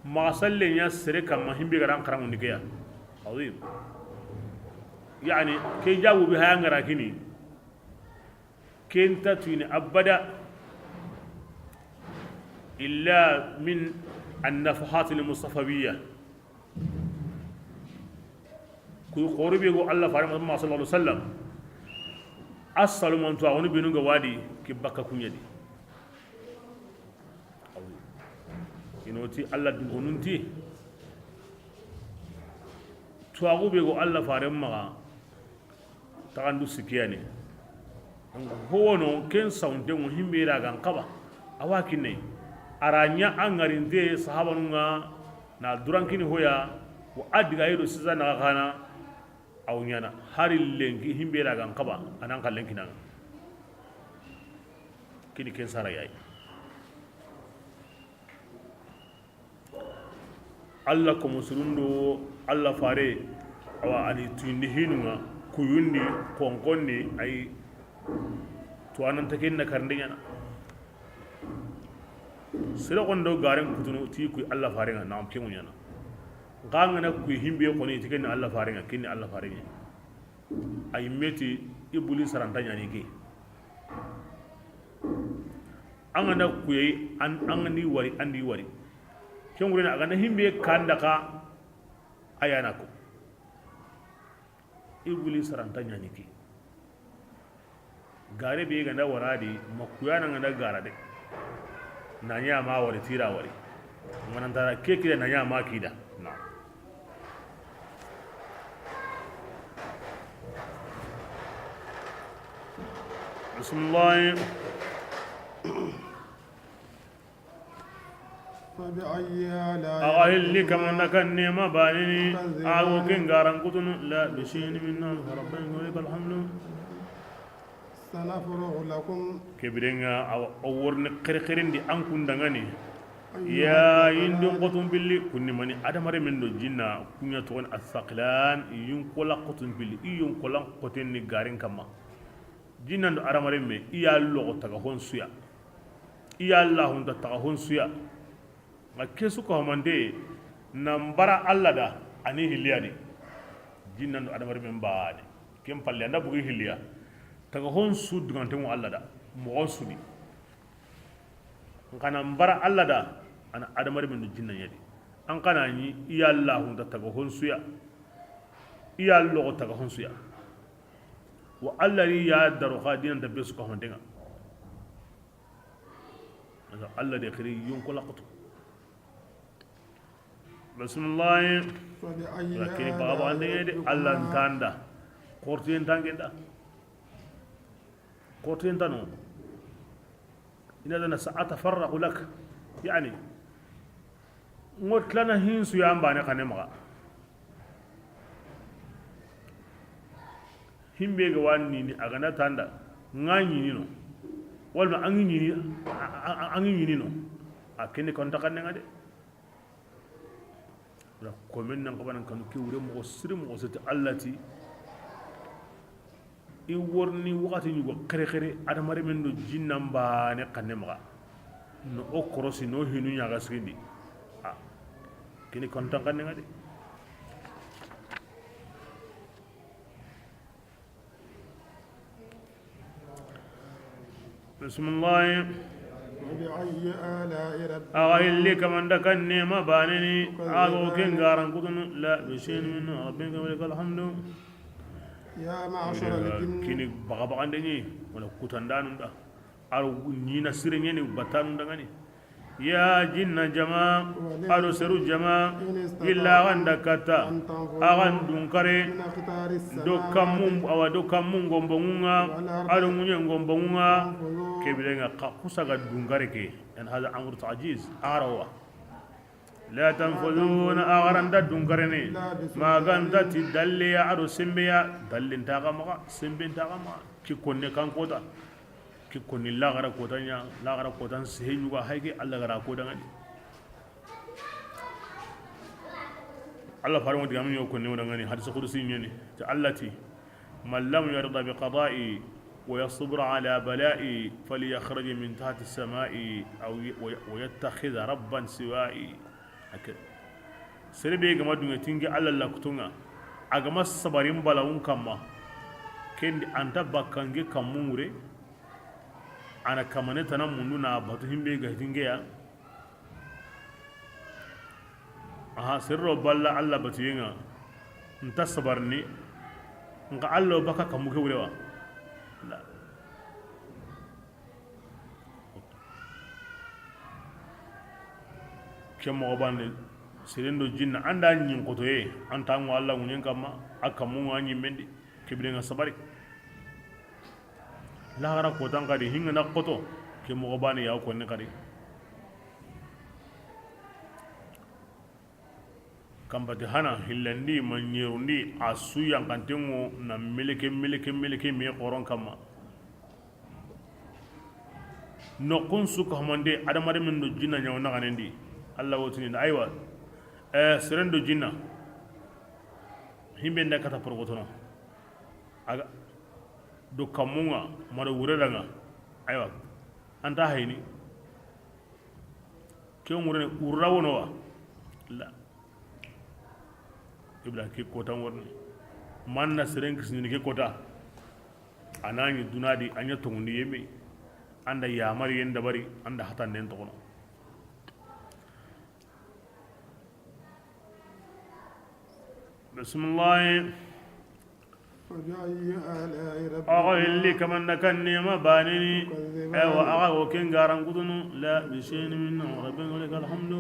Maxa salle ɲa sere kamma himbe ga ra an xaraŋundi ke ya. Azim. Yani, ke jabu bi haya ngara kini. Ken ta tuyini abada illa min annafahatil mustafawiya. Kuy xori be go Allah fare Muhammad sallallahu alaihi wasallam. Assalumantu a woni benu ga wadi ki bakka kuɲedi. Inoti Allah dunkonunti. Tuwaxu be go Allah fare maxa. Taxandu sikkiyani. Donc, howono ken sawuntenŋo himbe ra gan xaba. Awa kinne. A ra ɲa a ŋarinte sahabanun ŋa na durankini hoya. Wa a diga yido sisa naxa xana. Aw ɲana hari lenki himbe ra gan xaba. A nan xallen kinaŋa. Kini ken sara yayi. Allah komo surundo Allah fare. Awa ani tuyindi hinunga kuyundi konkonni ay tuwananta ken na karnde ɲana. Sere gondo garen kutunu ti kuy Allah fare nga na am kemu ɲana. Nga ngana kuy himbe koni ti ken Allah fare nga kinni Allah fare nga. Ay meti ibuli saranta ɲani ke. An ga na kuyeyi, an, an ga ni wari, an di wari. Ken wurena, a ga na himbe kanda ka, a yana ko. Ibuli saranta ɲani ki. Gare be ga na wara di, ma kuyana ga na gara de. Na ɲa ma wari, tira wari. Manantara ke kida na ɲa ma kida. Na. Bismillah. فبأي آلاء Axa hilli ربكما kamanda kan nema banini, تكذبان ago ken garan kutunu, la bisini minna, rabban gori kalhamdu. سنفرغ لكم Kebirenga awa o worni xerexerendi an kundangani. Ya yindin xotun pilli kunni mani adamare men do jinna kunya togon asaqilan yun kola xotun pilli i yun kolan xoten ni garin kamma. Jinnan do adamare me i ya logo taga hon suya. I ya lahunta taga hon suya. Nga kesu ko hamande nan bara Allah da ani hiliyadi. Jinnan do adamare men bane. Ken palle anda bugi hiliya. Taga hon su dugante mo Allah da. Mo hon su ni. N kana n bara Allah da, ana adamare men do jinna ɲa di. An kana ɲi i ya lahunta taga hon suya. I ya logo taga hon suya. Wa Allah ri ya daro xa dinan da be su ka hontenga. Asa Allah de xiri yonko laxatu. Bismillah. فبأي Lakini baba آلاء ande de ربكما Allah ntanda. Kortiyen tangenda. Kortiyen tano. Ina dana سأتفرغ لك. Yani. Ngotlana hinsu ya mbane kane maxa. Himbe ga wani ni a gana tanda nga ɲini no. Walma angi ɲini, angi ɲini no. A kene kon takanne nga de. Wala komen nan xabanan kanu ke wure moxo siri moxo siti Allah ti. I worni waxati ɲugo xerexere adamare men do jinnan bane xanne maxa. No o korosi no hinu ɲaga sigindi. A kini kontan xanne nga de. Bismillah. فبأي آلاء ربكما Axa illi kamanda kan nema baneni. تكذبان Ago ken garan kutunu la bisin min rabbika wa lakal hamdu. يا معشر الجن Kini baga bagande ni wala kutandanun da. Aro ɲina sire ɲeni batanu dangani. Ya jinna jama, ado seru jama, illa ganda kata, agan dunkare, do kammun, awa do kammun gombongunga, ado ŋuɲen gombongunga, kebirenga ka kusaga dunkare ke, en hada amru ta'jiz, arawa. La tanfuduna agaranda dunkarene, maganta ti dalleya ado sembeya, dallintaga maga, sembentaga maga, ki konne kan kota. Ki konni laxara kota ɲa, laxara kotan sehe ɲuga hayke Allah gara ko dangani. Allah faranŋo digaame ɲo konni wo dangani, hadisa qudusi ɲeni, ti Allah ti: "Man lam yarda bi qada'i wa yasbir ala bala'i, falyakhruj min tahti as-sama'i aw y-, wa, wa yattakhidha rabban siwa'i." Ake. Sere be ga ma duŋe ti n ke Allah la kutunŋa, a ga ma sabarin balawun kamma, ken di a nta bakka n ke kammun ŋure, a na kamane tana mundu na batu himbe ga ti n ke ya. Aha, sere do balla Allah batuyen ŋa, nta sabarni, nxa Allah bakka kammu ke wure wa. La. Ke moxo bane, seren do jinna, an da ɲi n xotoye, an ta ŋo Allah ŋuɲen kamma, a kammu ŋa ɲimmen di, ke biren ŋa sabari. Laxara kotan xadi, hinŋa na xoto, ke moxo bane ya konni xadi. Kanpati hana, hillandi, ma ɲerundi, a su yankanten ŋo na meleke, meleke, meleke me xoron kamma. Noxun su ka hamande, adamarenmen do jinna ɲa wo naxanen di. Allah wo tini, aywa, eh, seren do jinna, himbe nda kata porogotono. A ga do kammun ŋa, ma do wure da ŋa. Aywa, an ta hayini. Ke ŋurene wurra wono wa? La. Ibra ke kota ŋorni. Manna seren kisindini ke kota. A na ɲi duna di, a ɲa tongundi yeme. An da yamari yen dabari, an da hatanden toxono. Bismillah. فبأي آلاء ربكما Axa hilli kamanda kan nema baneni. تكذبان Ewa, axa wo ken garan kutunu. لا بشيء من نعم ربنا ولك الحمد.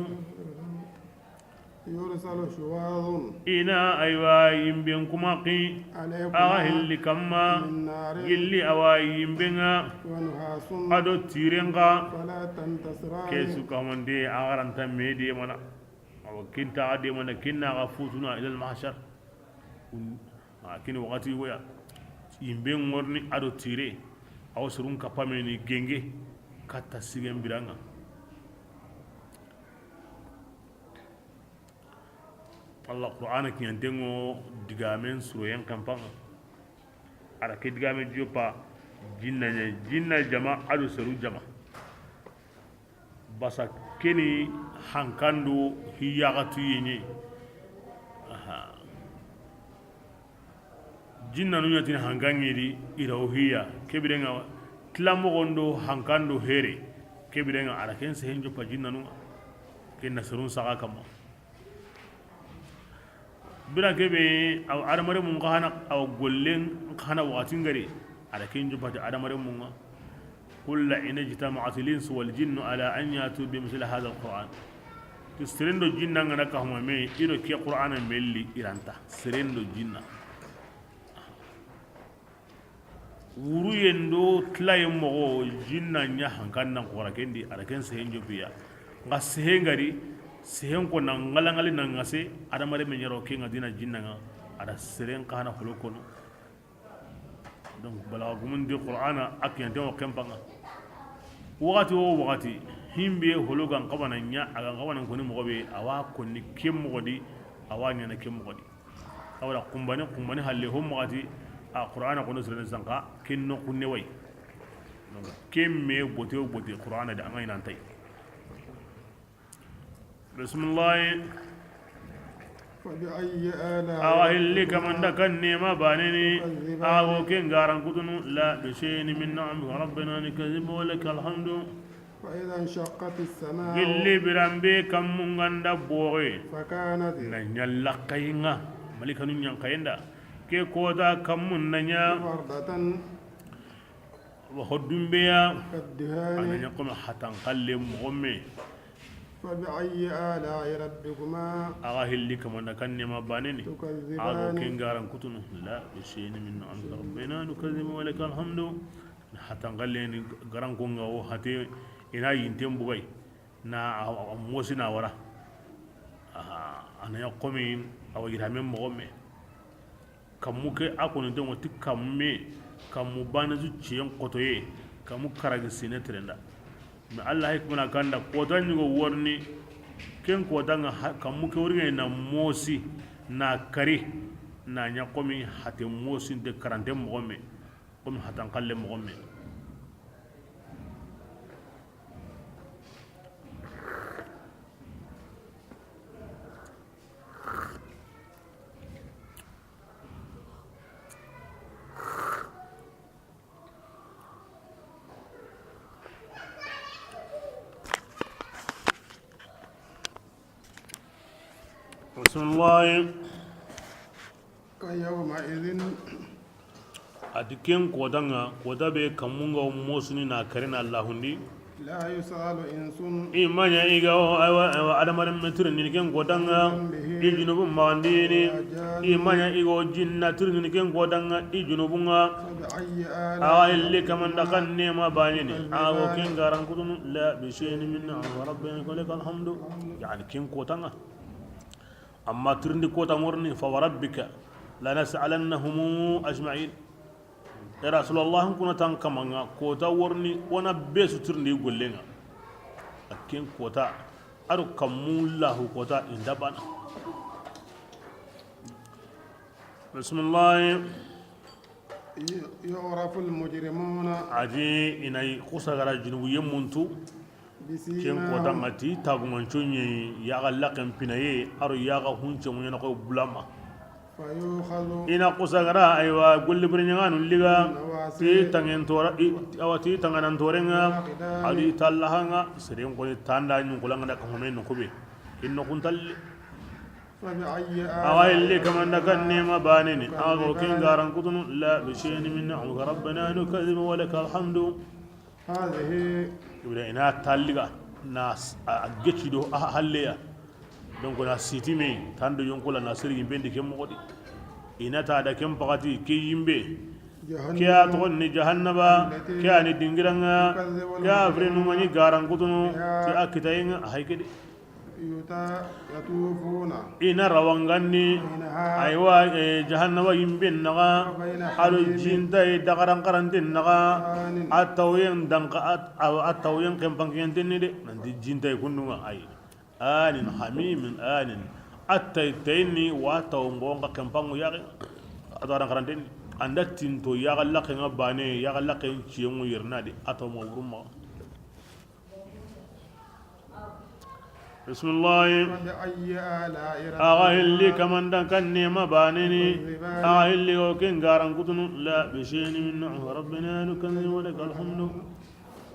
يرسل شواظ Ina aywa yimben kuma ki. عليكما Axa hilli kamma. من نار Gilli awa yimben ŋa. ونحاس Ado tiren ŋa. فلا تنتصران Ke su kamande axa ranta me de mana. Awa kinta axa de mana, kinna axa futuna ilal mahshar. A kini wakati woya, yimbe ŋorni ado tire, awa surun kapameni genge, katta sigen biranŋa. Allah Qur'ana kiɲantenŋo digamen suroyen kampanŋa. Ara ke digame joppa jinna ɲa, jinna jama ado seru jama. Basa keni hankando hiyaxatu yeɲe. Aha. Jinnanu ɲatini hankanŋe di, ira wo hiya. Kebirenŋa tilamoxondo hankando here. Kebirenŋa ara ken sehen joppa jinnanu. Ken na serun saxa kamma. Bira kebe, aw adamare mun xa hana, aw gollen xa hana waxati ngari, a da ken jopati adamare mun ŋa. قل لئن اجتمعت الإنس والجن على أن يأتوا بمثل هذا القرآن. Ti seren do jinna ŋa na kahuma me, i do ke Qur'ana melli i ranta. Seren do jinna. Wuruyen do tilayen moxo, jinna ɲa hankan nan xora ken di, a da ken sehen jopiya. Nxa sehen gari, sehen ko na ŋalaŋali na ŋase, adamare me ɲaro ken ŋa dina jinna ŋa, a da seren xa na holo kono. Donc, balaga gumun di Qur'ana, a kiɲanten wo ken panŋa. Waxati wo waxati, himbe holo gan xabana ɲa, a gan xabana koni moxo be, a wa konni ken moxo di, a wa ɲana ken moxo di. Awala kumbani, kumbani halle ho moxo ti, a Qur'ana kono sirene sanka, ken no kunne way. Donc, ken me bote wo bote Qur'ana de, an ga ɲi nan tay. Bismillah. فبأي آلاء Awa hilli ربكما kamanda kan nema baneni, تكذبان awa ken garan kutunu, لا بشيء من نعم ربنا نكذب ولك الحمد. فإذا انشقت السماء Gilli biranbe kammun ganda boxe. فكانت Na ɲa laxayinŋa. Malikanu ɲankayinda. Ke kota kammun na ɲa. وردة Wa hoddumbeya. كالدهان A na ɲa kono hatan xalle moxo me. فبأي آلاء ربكما Axa hilli kamanda kan nema baneni. تكذبان Axa ken garan kutunu. لا بشيء من نعم ربنا نكذب ولك الحمد. Hatan xalle ni garanko ŋa wo hate, i na yinten bugay, na a, a mosi na wara. Aha, a na ɲa komi awa yiramen moxo me. Kammu ke a koninten ŋo ti kammu me, kammu bane su ciyen xotoye, kammu karagi sine terenda. Mais Allah hay kumana kanda kota ɲugo worni, ken kota ŋa ha-, kammu ke wori na mosi, Na kari, na ɲa komi hate mosinte karante moxo me, komi hatan xalle moxo me. Bisimilahi. Ka yawma idhin. A ti ken kotanŋa, kota be kammunga mosuni na karina Allahundi. La yus'alu insun. I ma ɲa i ga o, aywa, aywa, adamaren me tirindini ken kotanŋa, i junubu maxandini. I ma ɲa i ga o jinna tirindini ken kotanŋa, i junubunŋa. Axa illi kamanda kan nema banini. Axa o ken garan kutunu, la bi shay'in min ni'ami rabbina wa lakal hamdu. Yani ken kotanŋa. Amma tirindi kota ŋorni, fa wa rabbika lanas'alannahum ajma'in. Ya Rasulallah, n kuna tan kamanŋa, kota worni, wona be su tirindi gollenŋa. A ken kota, aro kammu lahu kota inda bana. Bisimilahi. Yu'rafu al-mujrimuna. A ti i na kusagara junubu yemmuntu. Ken kotanŋa ti tagumanco ɲeyi, yaxa laken pinaye, aro yaxa hunce ŋuɲana koy bulama. I na kusagara, aywa, golli biriɲaŋanu liga, ti tangen tora, awa, ti tanganan torenŋa, adi tallahanŋa, seren koni tanda ɲunkulanga da kahome no kube. Inno kuntalle. Axa illi kamanda kan nema banini, axa o ken garan kutunu, la bi shay'in min ni'amika rabbana nukadhibu wa lakal hamdu. Hadhihi. Ibra ina talliga na a geci do a halleya. Donc na sitime tando yonkula na seri yimbe ndi ken moxodi. Ina ta da ken pakati ke yimbe. Ke a toxon ni jahannaba, ke a ni dingiranŋa, ke a firinu ŋa ni garan kutunu, ti a kitayenŋa a haykede. Yuta-, yatufuna. I na rawanganni, bainaha, aywa, eh, jahannaba yimben naxa, wa baina ado hamimi, jintaye dagaran karanten naxa, anin, a tawyen danka, a, a, a tawyen kempankiyanten ni de, nanti jintaye kundunŋa, ay. Anin, hamimin, anin. A tay, tayni, wa taw ngonga kempangu yaxe, a dagaran karanten ni. Anda tinto, yaxa lakenŋa bane, yaxa laken ciyenŋu yernadi, a taw ma wurumma. Bisimilahi. Axa hilli kamandan kan nema baneni. Axa hilli o ken garan kutunu. La bi shay'in min ni'ami rabbina nukadhibu wa lakal hamdu.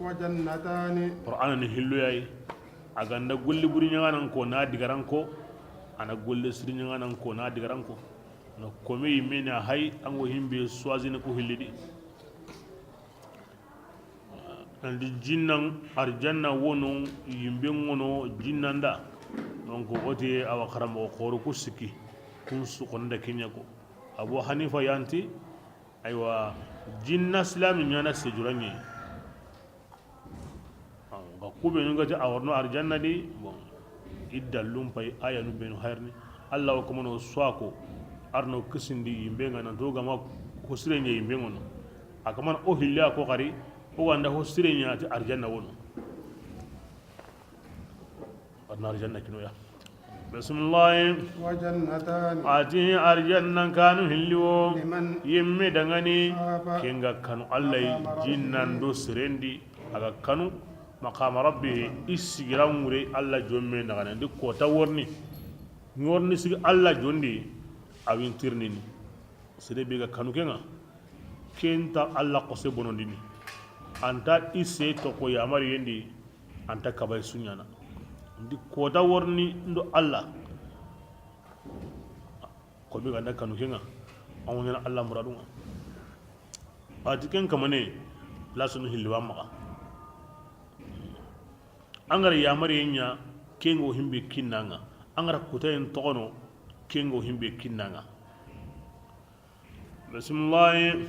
Wa jannatani. Qur'ana ni hillu yayi. A ganda golli buri ɲaŋanan ko na digaran ko. Ana golli siri ɲaŋanan ko na digaran ko. Na kome yimme na hay ango himbe choisini ko hillidi. Andi jinnan arjanna wono yimbe ŋono jinnanda. Donc o ti awa xaramoxo xoro ku sikki kun su xonda kenya ko. Abu Hanifa yanti, aywa, jinna silami ɲana sejuraŋe. Nka kubenu ngati a warno arjanna di, bon, i dallun pay, ayanu benu hayrini. Allah wa kamano swa ko, arno kisindi yimbe ŋa nanto gama ko sire ɲa yimbe ŋono. A kamana o hilla ko xari, o ganda ho sire ɲa ti arjanna wono. Arna arjanna kinoya. Bisimilahi. Wa jannatani. A ti arjanna kanu hilli wo. Liman. Yimme dangani. Khafa. Kenga kanu Allah yi, maqama rabbihi, jinnan do sirendi. Aga kanu maqama rabbihi, i sigiran ŋure Allah jomme nagane. Ndi kota worni. Ŋorni sigi Allah jondi. Awin tirnini. Sere be ga kanu kenga. Kenta Allah kose bonondini. Anta ise toko yamari yendi. Anta kabay suɲana. Ndi kota worni ndo Allah. Ko be ganda kanu kenga. An wona Allah muradunga. Ati ken kamane. Lasunu hilwa maga. Angara yamari nya kengo himbe kinanga. Angara kutayen tokono kengo himbe kinanga. Bisimilahi.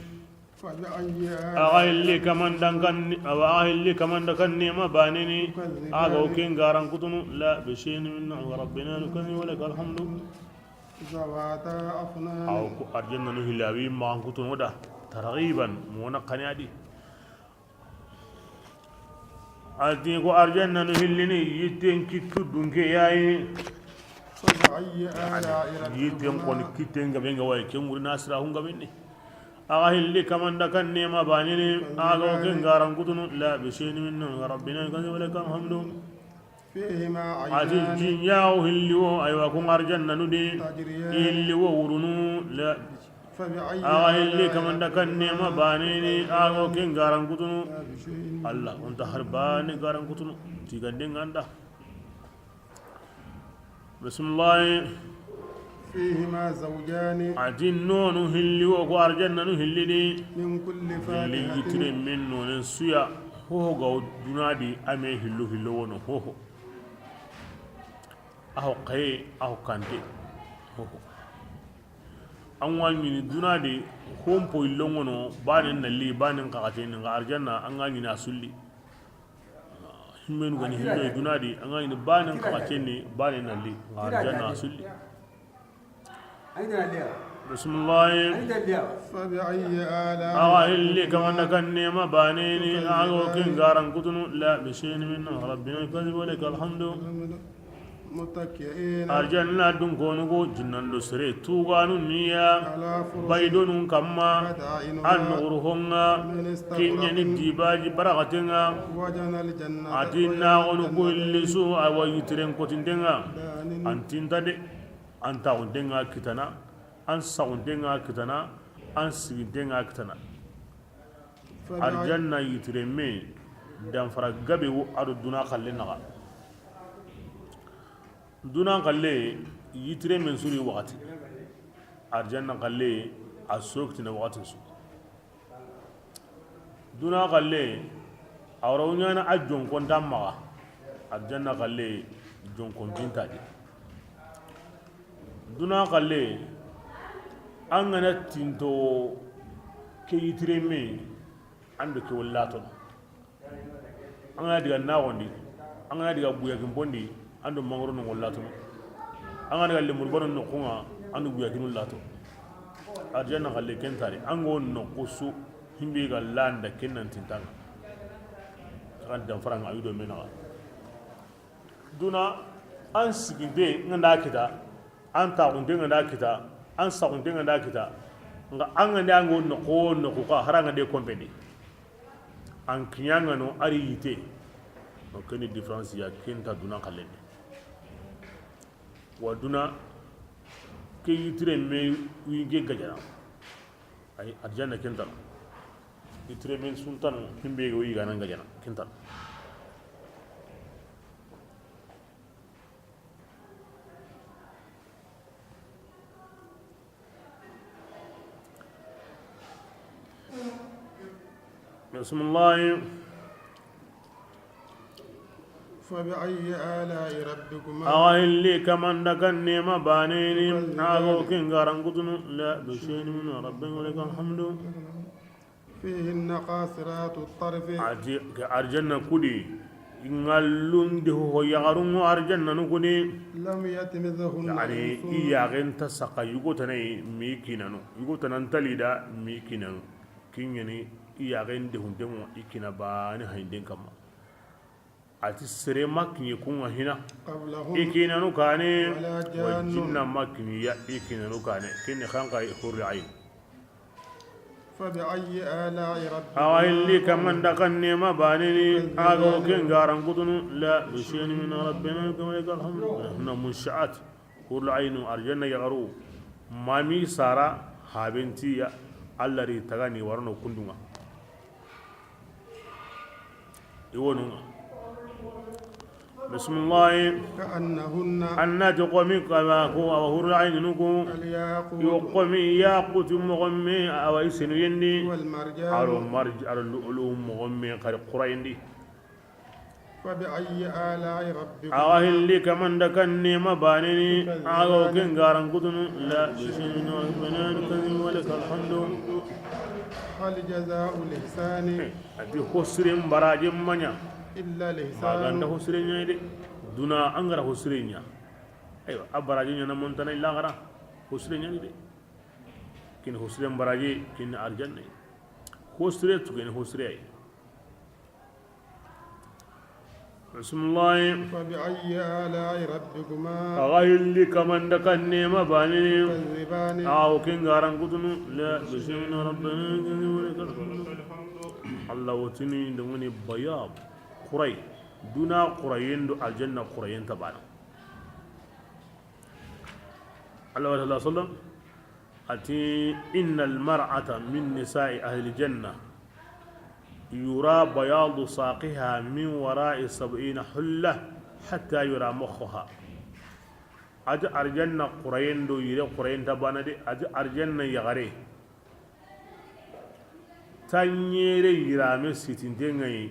Axa hilli kamandan kan, awa, axa hilli kamanda kan nema baneni. Axa o ken garan kutunu. La bi shay'in min ni'ami rabbina nukadhibu wa lakal hamdu. Zawata afnan. Aw ko arjanna no hilli awi maxan kutunu da. Targhiban, mona kane adi. A ti ko arjanna no hillini yitten kittu dunke yayi. فبأي آلاء ربكما Yitten koni kitten gabe nga wayi, ken wuri na sira hun gabe ne. Axa hilli kamanda kan nema banini, axa ga wo ken garan kutunu, la bi shay'in min rabbina kazi wa lakal hamdu. فيهما Ati عينان jin yawo hilli wo, aywa, kun arjanna nu di, تجريان hilli wo wurunu, la. فبأي Axa hilli آلاء kamanda kan nema ربكما banini, axa ga wo ken garan kutunu. تكذبان. Allah, on ta har bane garan kutunu. Tigande nganda. Bismillah. فيهما زوجان Ati nonu hilli wo ko arjanna nu hilli di. من كل Hilli فاكهة yitire men nonen suya. Hoho ga wo duna di, a me hillo hillo wono hoho. Aho kaye, aho kante. Hoho. An wa ɲini duna di, hompo illongono, banen nalli, banen kaxateni, nga arjanna, an ga ɲini a sulli. Himmenu gani hillo duna di, an ga ɲini banen kaxateni, banen nalli, nga arjanna a sulli. Bismillah. فبأي آلاء Axa hilli kamanda kan nema baneni, axa ga wo ken garan kutunu, la bi shay'in min rabbina kazi wa lakal hamdu. متكئين Arjanna dun konu go jinnan do sere tuganu niya على فرش baydonun kamma بطائنها an nuguru honga من استبرق kinyani dibaji barakatenga وجنى الجنة ati na gonu go illisu awa yitiren kotindenga دان an tinta de an taxundenga kitana an saxundenga kitana an sigindenga kitana فبأي arjanna yitire me danfara gabe wo ado duna xalle naxa Duna xalle yitire men suri waxati. Arjanna xalle a soktina waxatin su. Duna xalle a wara wuɲana a jonkonta maxa. Arjanna xalle jonkon binta di. Duna xalle an gana tinto ke yitire me an do ke wallatono. An ga na diga naxondi, an ga na diga buyakin bondi, an do mangoro no lato. An ga na diga lemuru bano noxunga, an do buyakinu lato. Arjanna xalle ken tari, an go noxu su himbe ga landa ken nan tintanga. Kan dan faranga ayu do menaga. Duna an siginde nganda kita, an taxunte nganda kita, an saxunte nganda kita. Nga an gande an go noxo noxu ka haranga de kompeni. An kiɲangano ari yite. O keni différence ya kenta duna xallendi. Wa duna ke yitire me winge gajana. Ay arjanna kentano. Yitire men suntano himbe go yigana gajana kentano. بسم الله. فبأي آلاء ربكما Awa hilli kamanda kan nema baneni, تكذبان ago ken garankutunu, la bi shay'in min rabbika wa lakal hamdu. فيهن قاصرات الطرف. Ati ke arjanna kudi, ngallundi ho yaxarungo arjanna nu kudi. لم يطمثهن Yani, إنس. I yaxen ta saka yugo tanai mi kinanu. Yugo tanan talida mi kinanu. Kinyani, i yaxen dehuntengo i kina bani hayinden kamma. Ati sere ma kiɲe kunga hina. قبلهم I kinanu kane, ولا wa جان. Jinna ma kiɲe ya i kinanu kane. Kenne xanka hurri ayin. فبأي آلاء ربكما Awa hilli kamanda kan nema baneni, تكذبان. Ago ken garankutunu, la bi shay'in min rabbina wa lakal hamdu. Na munshaat, hurri ayinu, arjanna yaxaru, mami sara, habentiya, Allah ri tagani warano kundunga. I wonunga. Bismillahi. كأنهن Annati komi kama ko awa hurri ayinu ku. الياقوت. Yo komi yaquti mogomme awa isenu yendi. والمرجان. Aro marj-, aro lu'lu mogomme kari qurayndi. فبأي آلاء ربكما Awa hilli kamanda kan nema baneni, تكذبان. Ago ken garankutunu, la bi shay'in min rabbina wa lakal hamdu. هل جزاء الإحسان Ati hosiren baraji maɲa. إلا الإحسان. Maganda hosiren ɲa de. Duna angara hosiren ɲa. Aywa, a baraji ɲa na montana illa gara. Hosiren ɲa de. Kin hosiren baraji, kin arjanna. Hosire tu ken hosire ay. Bismillahi. فبأي آلاء ربكما A ga hilli kamanda kan nema banini. تكذبان Awo ken garan kutunu. La, bisimina rabbana kazi wala kal hamdu. Allah wotini ndongoni bayad. Kuray. Duna kurayen do aljanna kurayen ta bana. Allah wa sallam. Ati, inna almar'ata min nisa'i ahli janna yura bayadu saqiha min wara'i sab'ina hulla hatta yura mukhuha. Ati arjanna kurayen do yire kurayen ta bana de, ati arjanna yagare. Tanyere yirame sitinte ŋayi,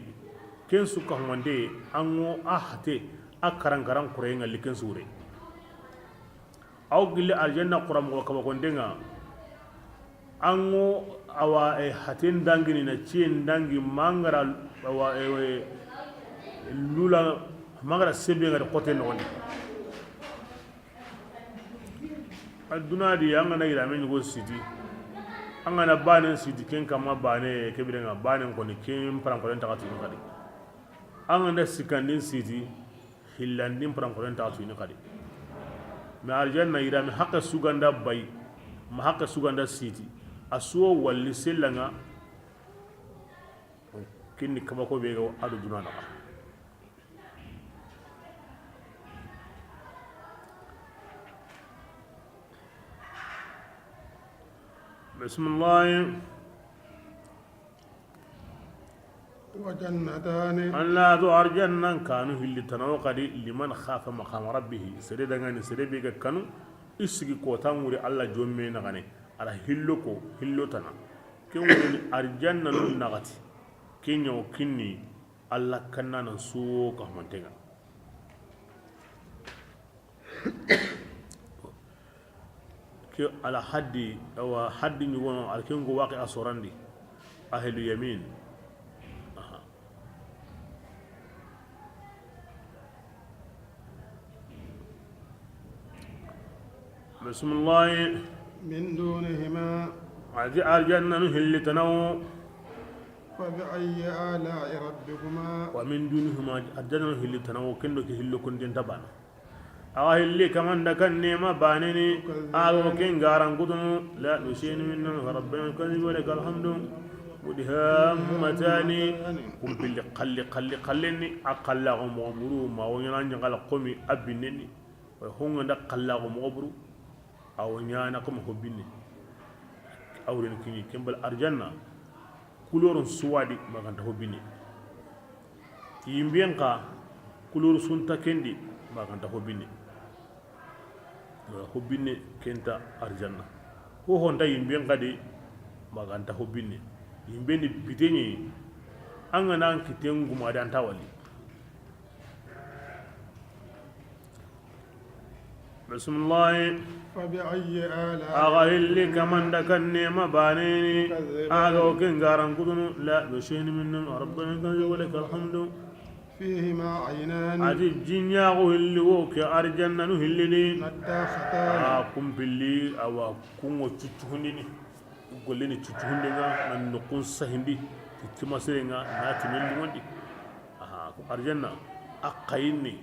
ken su kahumante, ango a hate, a karankaran kurayen ŋa li ken sure. Aw gilli arjanna kura moxo kaba kontenga. Ango awa e haten dangini na ciyen dangi mangara awa e lula mangara sebe ngari kote noxondi. Aduna di an gana yirame ñugo siti, an gana banen siti, ken kama bane kebirenga banen koni ken parankolen taxatini kadi. An gana sikandin siti, hillandin parankolen taxatini kadi. Mais arjanna yirame haqe suganda bay, ma haqe suganda siti, a suwo walli sellanga. Kinni kabako be ga ado duna naxa. Bismillahi. وجنتان An la do arjannan kanu hilli tanawo kadi, liman khafa maqama rabbihi, sere dangani sere be ga kanu i sigi kota ŋuri Allah jomme naxane, ara hillo ko hillo tana. Ken woni arjanna nun naxati. Ken ñawo kinni Allah kanna nan suwo kahumantenga. Ke ala haddi, awa haddi ñugono, ala ken go waqi a sorandi. Ahlu yamin. Aha. Bismillahi. من دونهما Ati arjannanu hilli tanawo. فبأي آلاء ربكما Wa min dunihuma, arjannanu hilli tanawo, kendo ke hillo kundin tabana. Awa hilli kamanda kan nema baneni, تكذبان awo ken garan kutunu, la nushenu minna rabbana kazi wa lakal hamdu. Mudhammatani, kumpilli kalli, kalli, kallenni, a kallaxo moxo buru, ma wo ñana ñagala komi, a binneni. Wa honga nda kallaxo moxo buru, awo ñana komi ho binne. Awren kiñi, kembal arjanna, couleur suwadi, maganta ho binne. Yimben xa, couleur sunta kendi, maganta ho binne. Ho binne kenta arjanna. Ho honta yimben xa de, maganta ho binne. Yimben di biteñe, an gana an kiten guma de anta wali. Bismillahi. فبأي آلاء Axa hilli kamanda kan nema baneni. تكذبان Axa o ken garan kutunu. La nushenu minna rabbana kazi wa lakal hamdu. فيهما عينان Ati jinñaxu hilli wo ke arjannanu hilli ni. نضاختان A kumpilli awa kungo cuccuhundini. Gollini cuccuhundenga, na noqun sahindi, ti timasirenga, na timen dugondi. Aha, ko arjanna, a xayinni,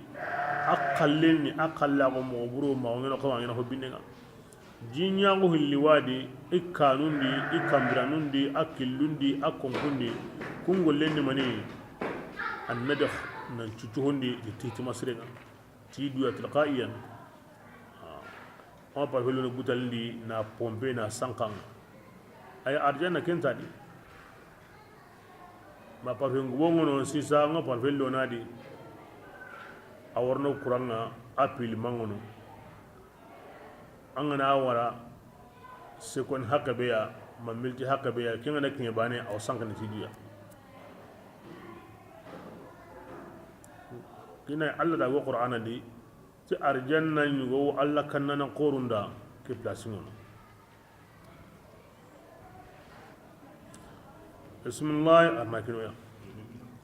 a xallenni, a xallaxo moxo buro, ma wo ñana ko, ma wo ñana ho binnenga. Jinñaxu hilli wadi, i kanundi, i kambiranundi, a killundi, a konkundi, kun gollendi mani, annadakh, nan cuccuhundi, ti timasirenga. Ti duya tilqaiyan. O ma parfait loni butalindi na pompe na sankan. Ay arjanna kentadi. Ma parfait ngubo ngono sisa ngo parfait lonadi. A worno kuranga a pili mangono. An gana wara sekon haqe be ya, ma milti haqe be ya, ken gana kiñe bane, aw sankani ti duya. Kina Allah da go Qur'ana di, ti arjanna ñugo wo Allah kannana qorunda ke place ngono. Bismillah, arna kinoya.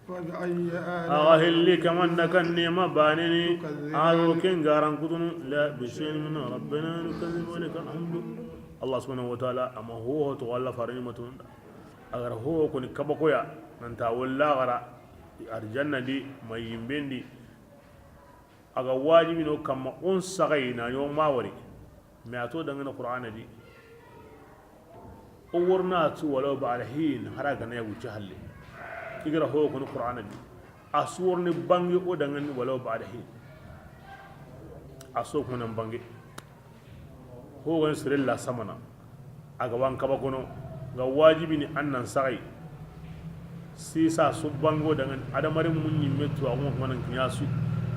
فبأي آلاء Axa hilli kamanda kan nema baneni, تكذبان axa ken garan kutunu, la nushenu minna rabbana kazi wa lakal hamdu. Allah subhanahu wa ta'ala, ama ho ho to Allah farani matunda. Agar ho ko ni kabakoya, nanta walla gara, Arjanna di ma yimben di. A ga wajibi no kamma o n saxayi na ɲo ma wari. Mais a to dangana Qur'ana di. O worna tu walaw ba'da hin, hara gana ya wuce halle. Kigira ho ko Qur'ana di. A su worni bangi o dangani walaw ba'da hin. A so ko nan bangi. Ho gan sere la samana. A ga wan kaba kono. Ga wajibi ni an nan saxayi. Sisa su bango dangan adamare mun ɲimme tu a ŋo manan kiɲa su.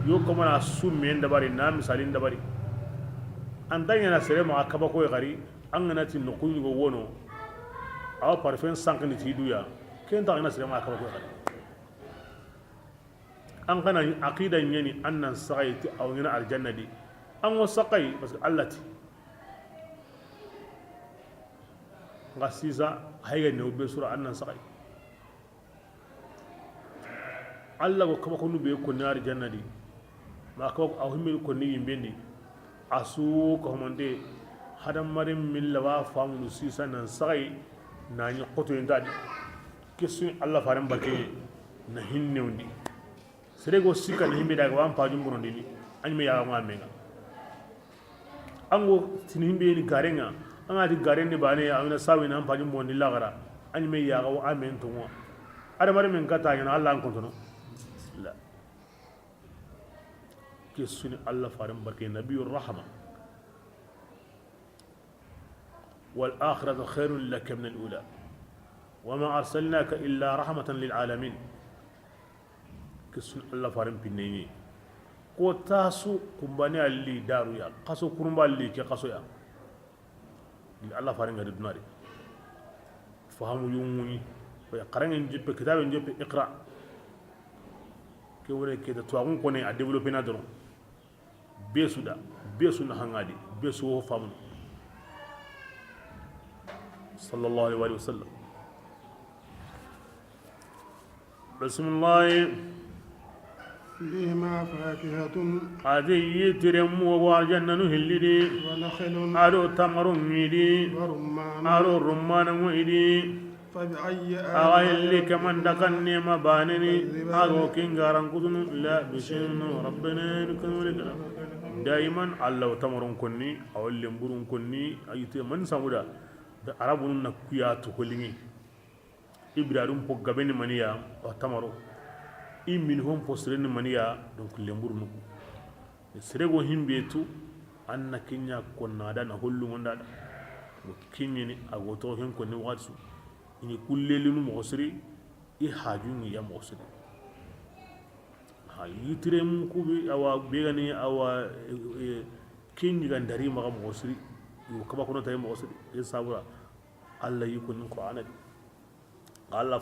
Yo kamana su men dabari na misalin dabari. An ta ɲana sere ma kaba koy gari. An gana ti no kuɲugo wono. Awa parfum sank ni ti duya. Ken ta gana sere ma kaba koy gari. An gana aqida ɲani an nan saxayi ti aw ɲana arjanna di. An ŋo saxayi parce que Allah ti. Nga sisa hayga ne o be sura an nan saxayi. Allah go kaba konu be konni arjanna di. Ma kaba a himbe konni yimben di. A su ko homande hadamaren min lawa famunu sisa nan saxayi na ɲi xoto inta di. Kesu Allah faren barke na hinne undi. Sere go sika na himbe daga wan pajum bono dini. An me ya ma menga. An go tini himbe ni garenga. An ga ti garen ni bane a wina sawi na an pajum bono dilla gara. An me ya ga wa amen to mo. Adamaren min kata ɲana Allah an kontono. La. Ke suni Allah faren barke nabiyur rahma. Wal akhiratu khairun laka min al ula. Wa ma arsalnaka illa rahmatan lil alamin. Ke suni Allah faren pinne ni. Ko tasu kumbani alli daru ya. Kaso kurumba alli ke kaso ya. Ni Allah faren ga di dunari. Fahamu yumuni. Ko ya karangen jippe kitaben jippe iqra. Ke wore ke da tuwagun kone a développer na doron. Be su da, be su na hangadi, be su wo famu. Sallallahu alaihi wa sallam. Bismillah. فيهما فاكهة. A ti yitiren mu wo arjannanu hilli di. ونخل. A do tamarun ŋi di. ورمان. A do rummananu ŋi di. فبأي A ga hilli آلاء kaman dakan nema baneni. تكذبان. A go kingaran kutunu la bisinu rabbana nukunu wala kala. Daiman Allah tamarun konni, aw lemburun konni, ayite man samuda. Da arabun na kuya to holingi. Ibrahim po gabeni maniya, wa tamaro. I min hon po sireni maniya, donc lemburu nuku. Sere go himbe tu, an na kiɲa konna da na hollu ngonda da. Mo kiɲini a go to hen konni waxati su. Ini kullelinu moxo siri, i haju ni ya moxo siri. Ha yitire mun ku be awa be gani awa, e, e, kiɲi ga ndari maxa moxo siri. Yo kaba kono tay moxo siri. E sabura. Allah yi ko ni Qur'ana di. Allah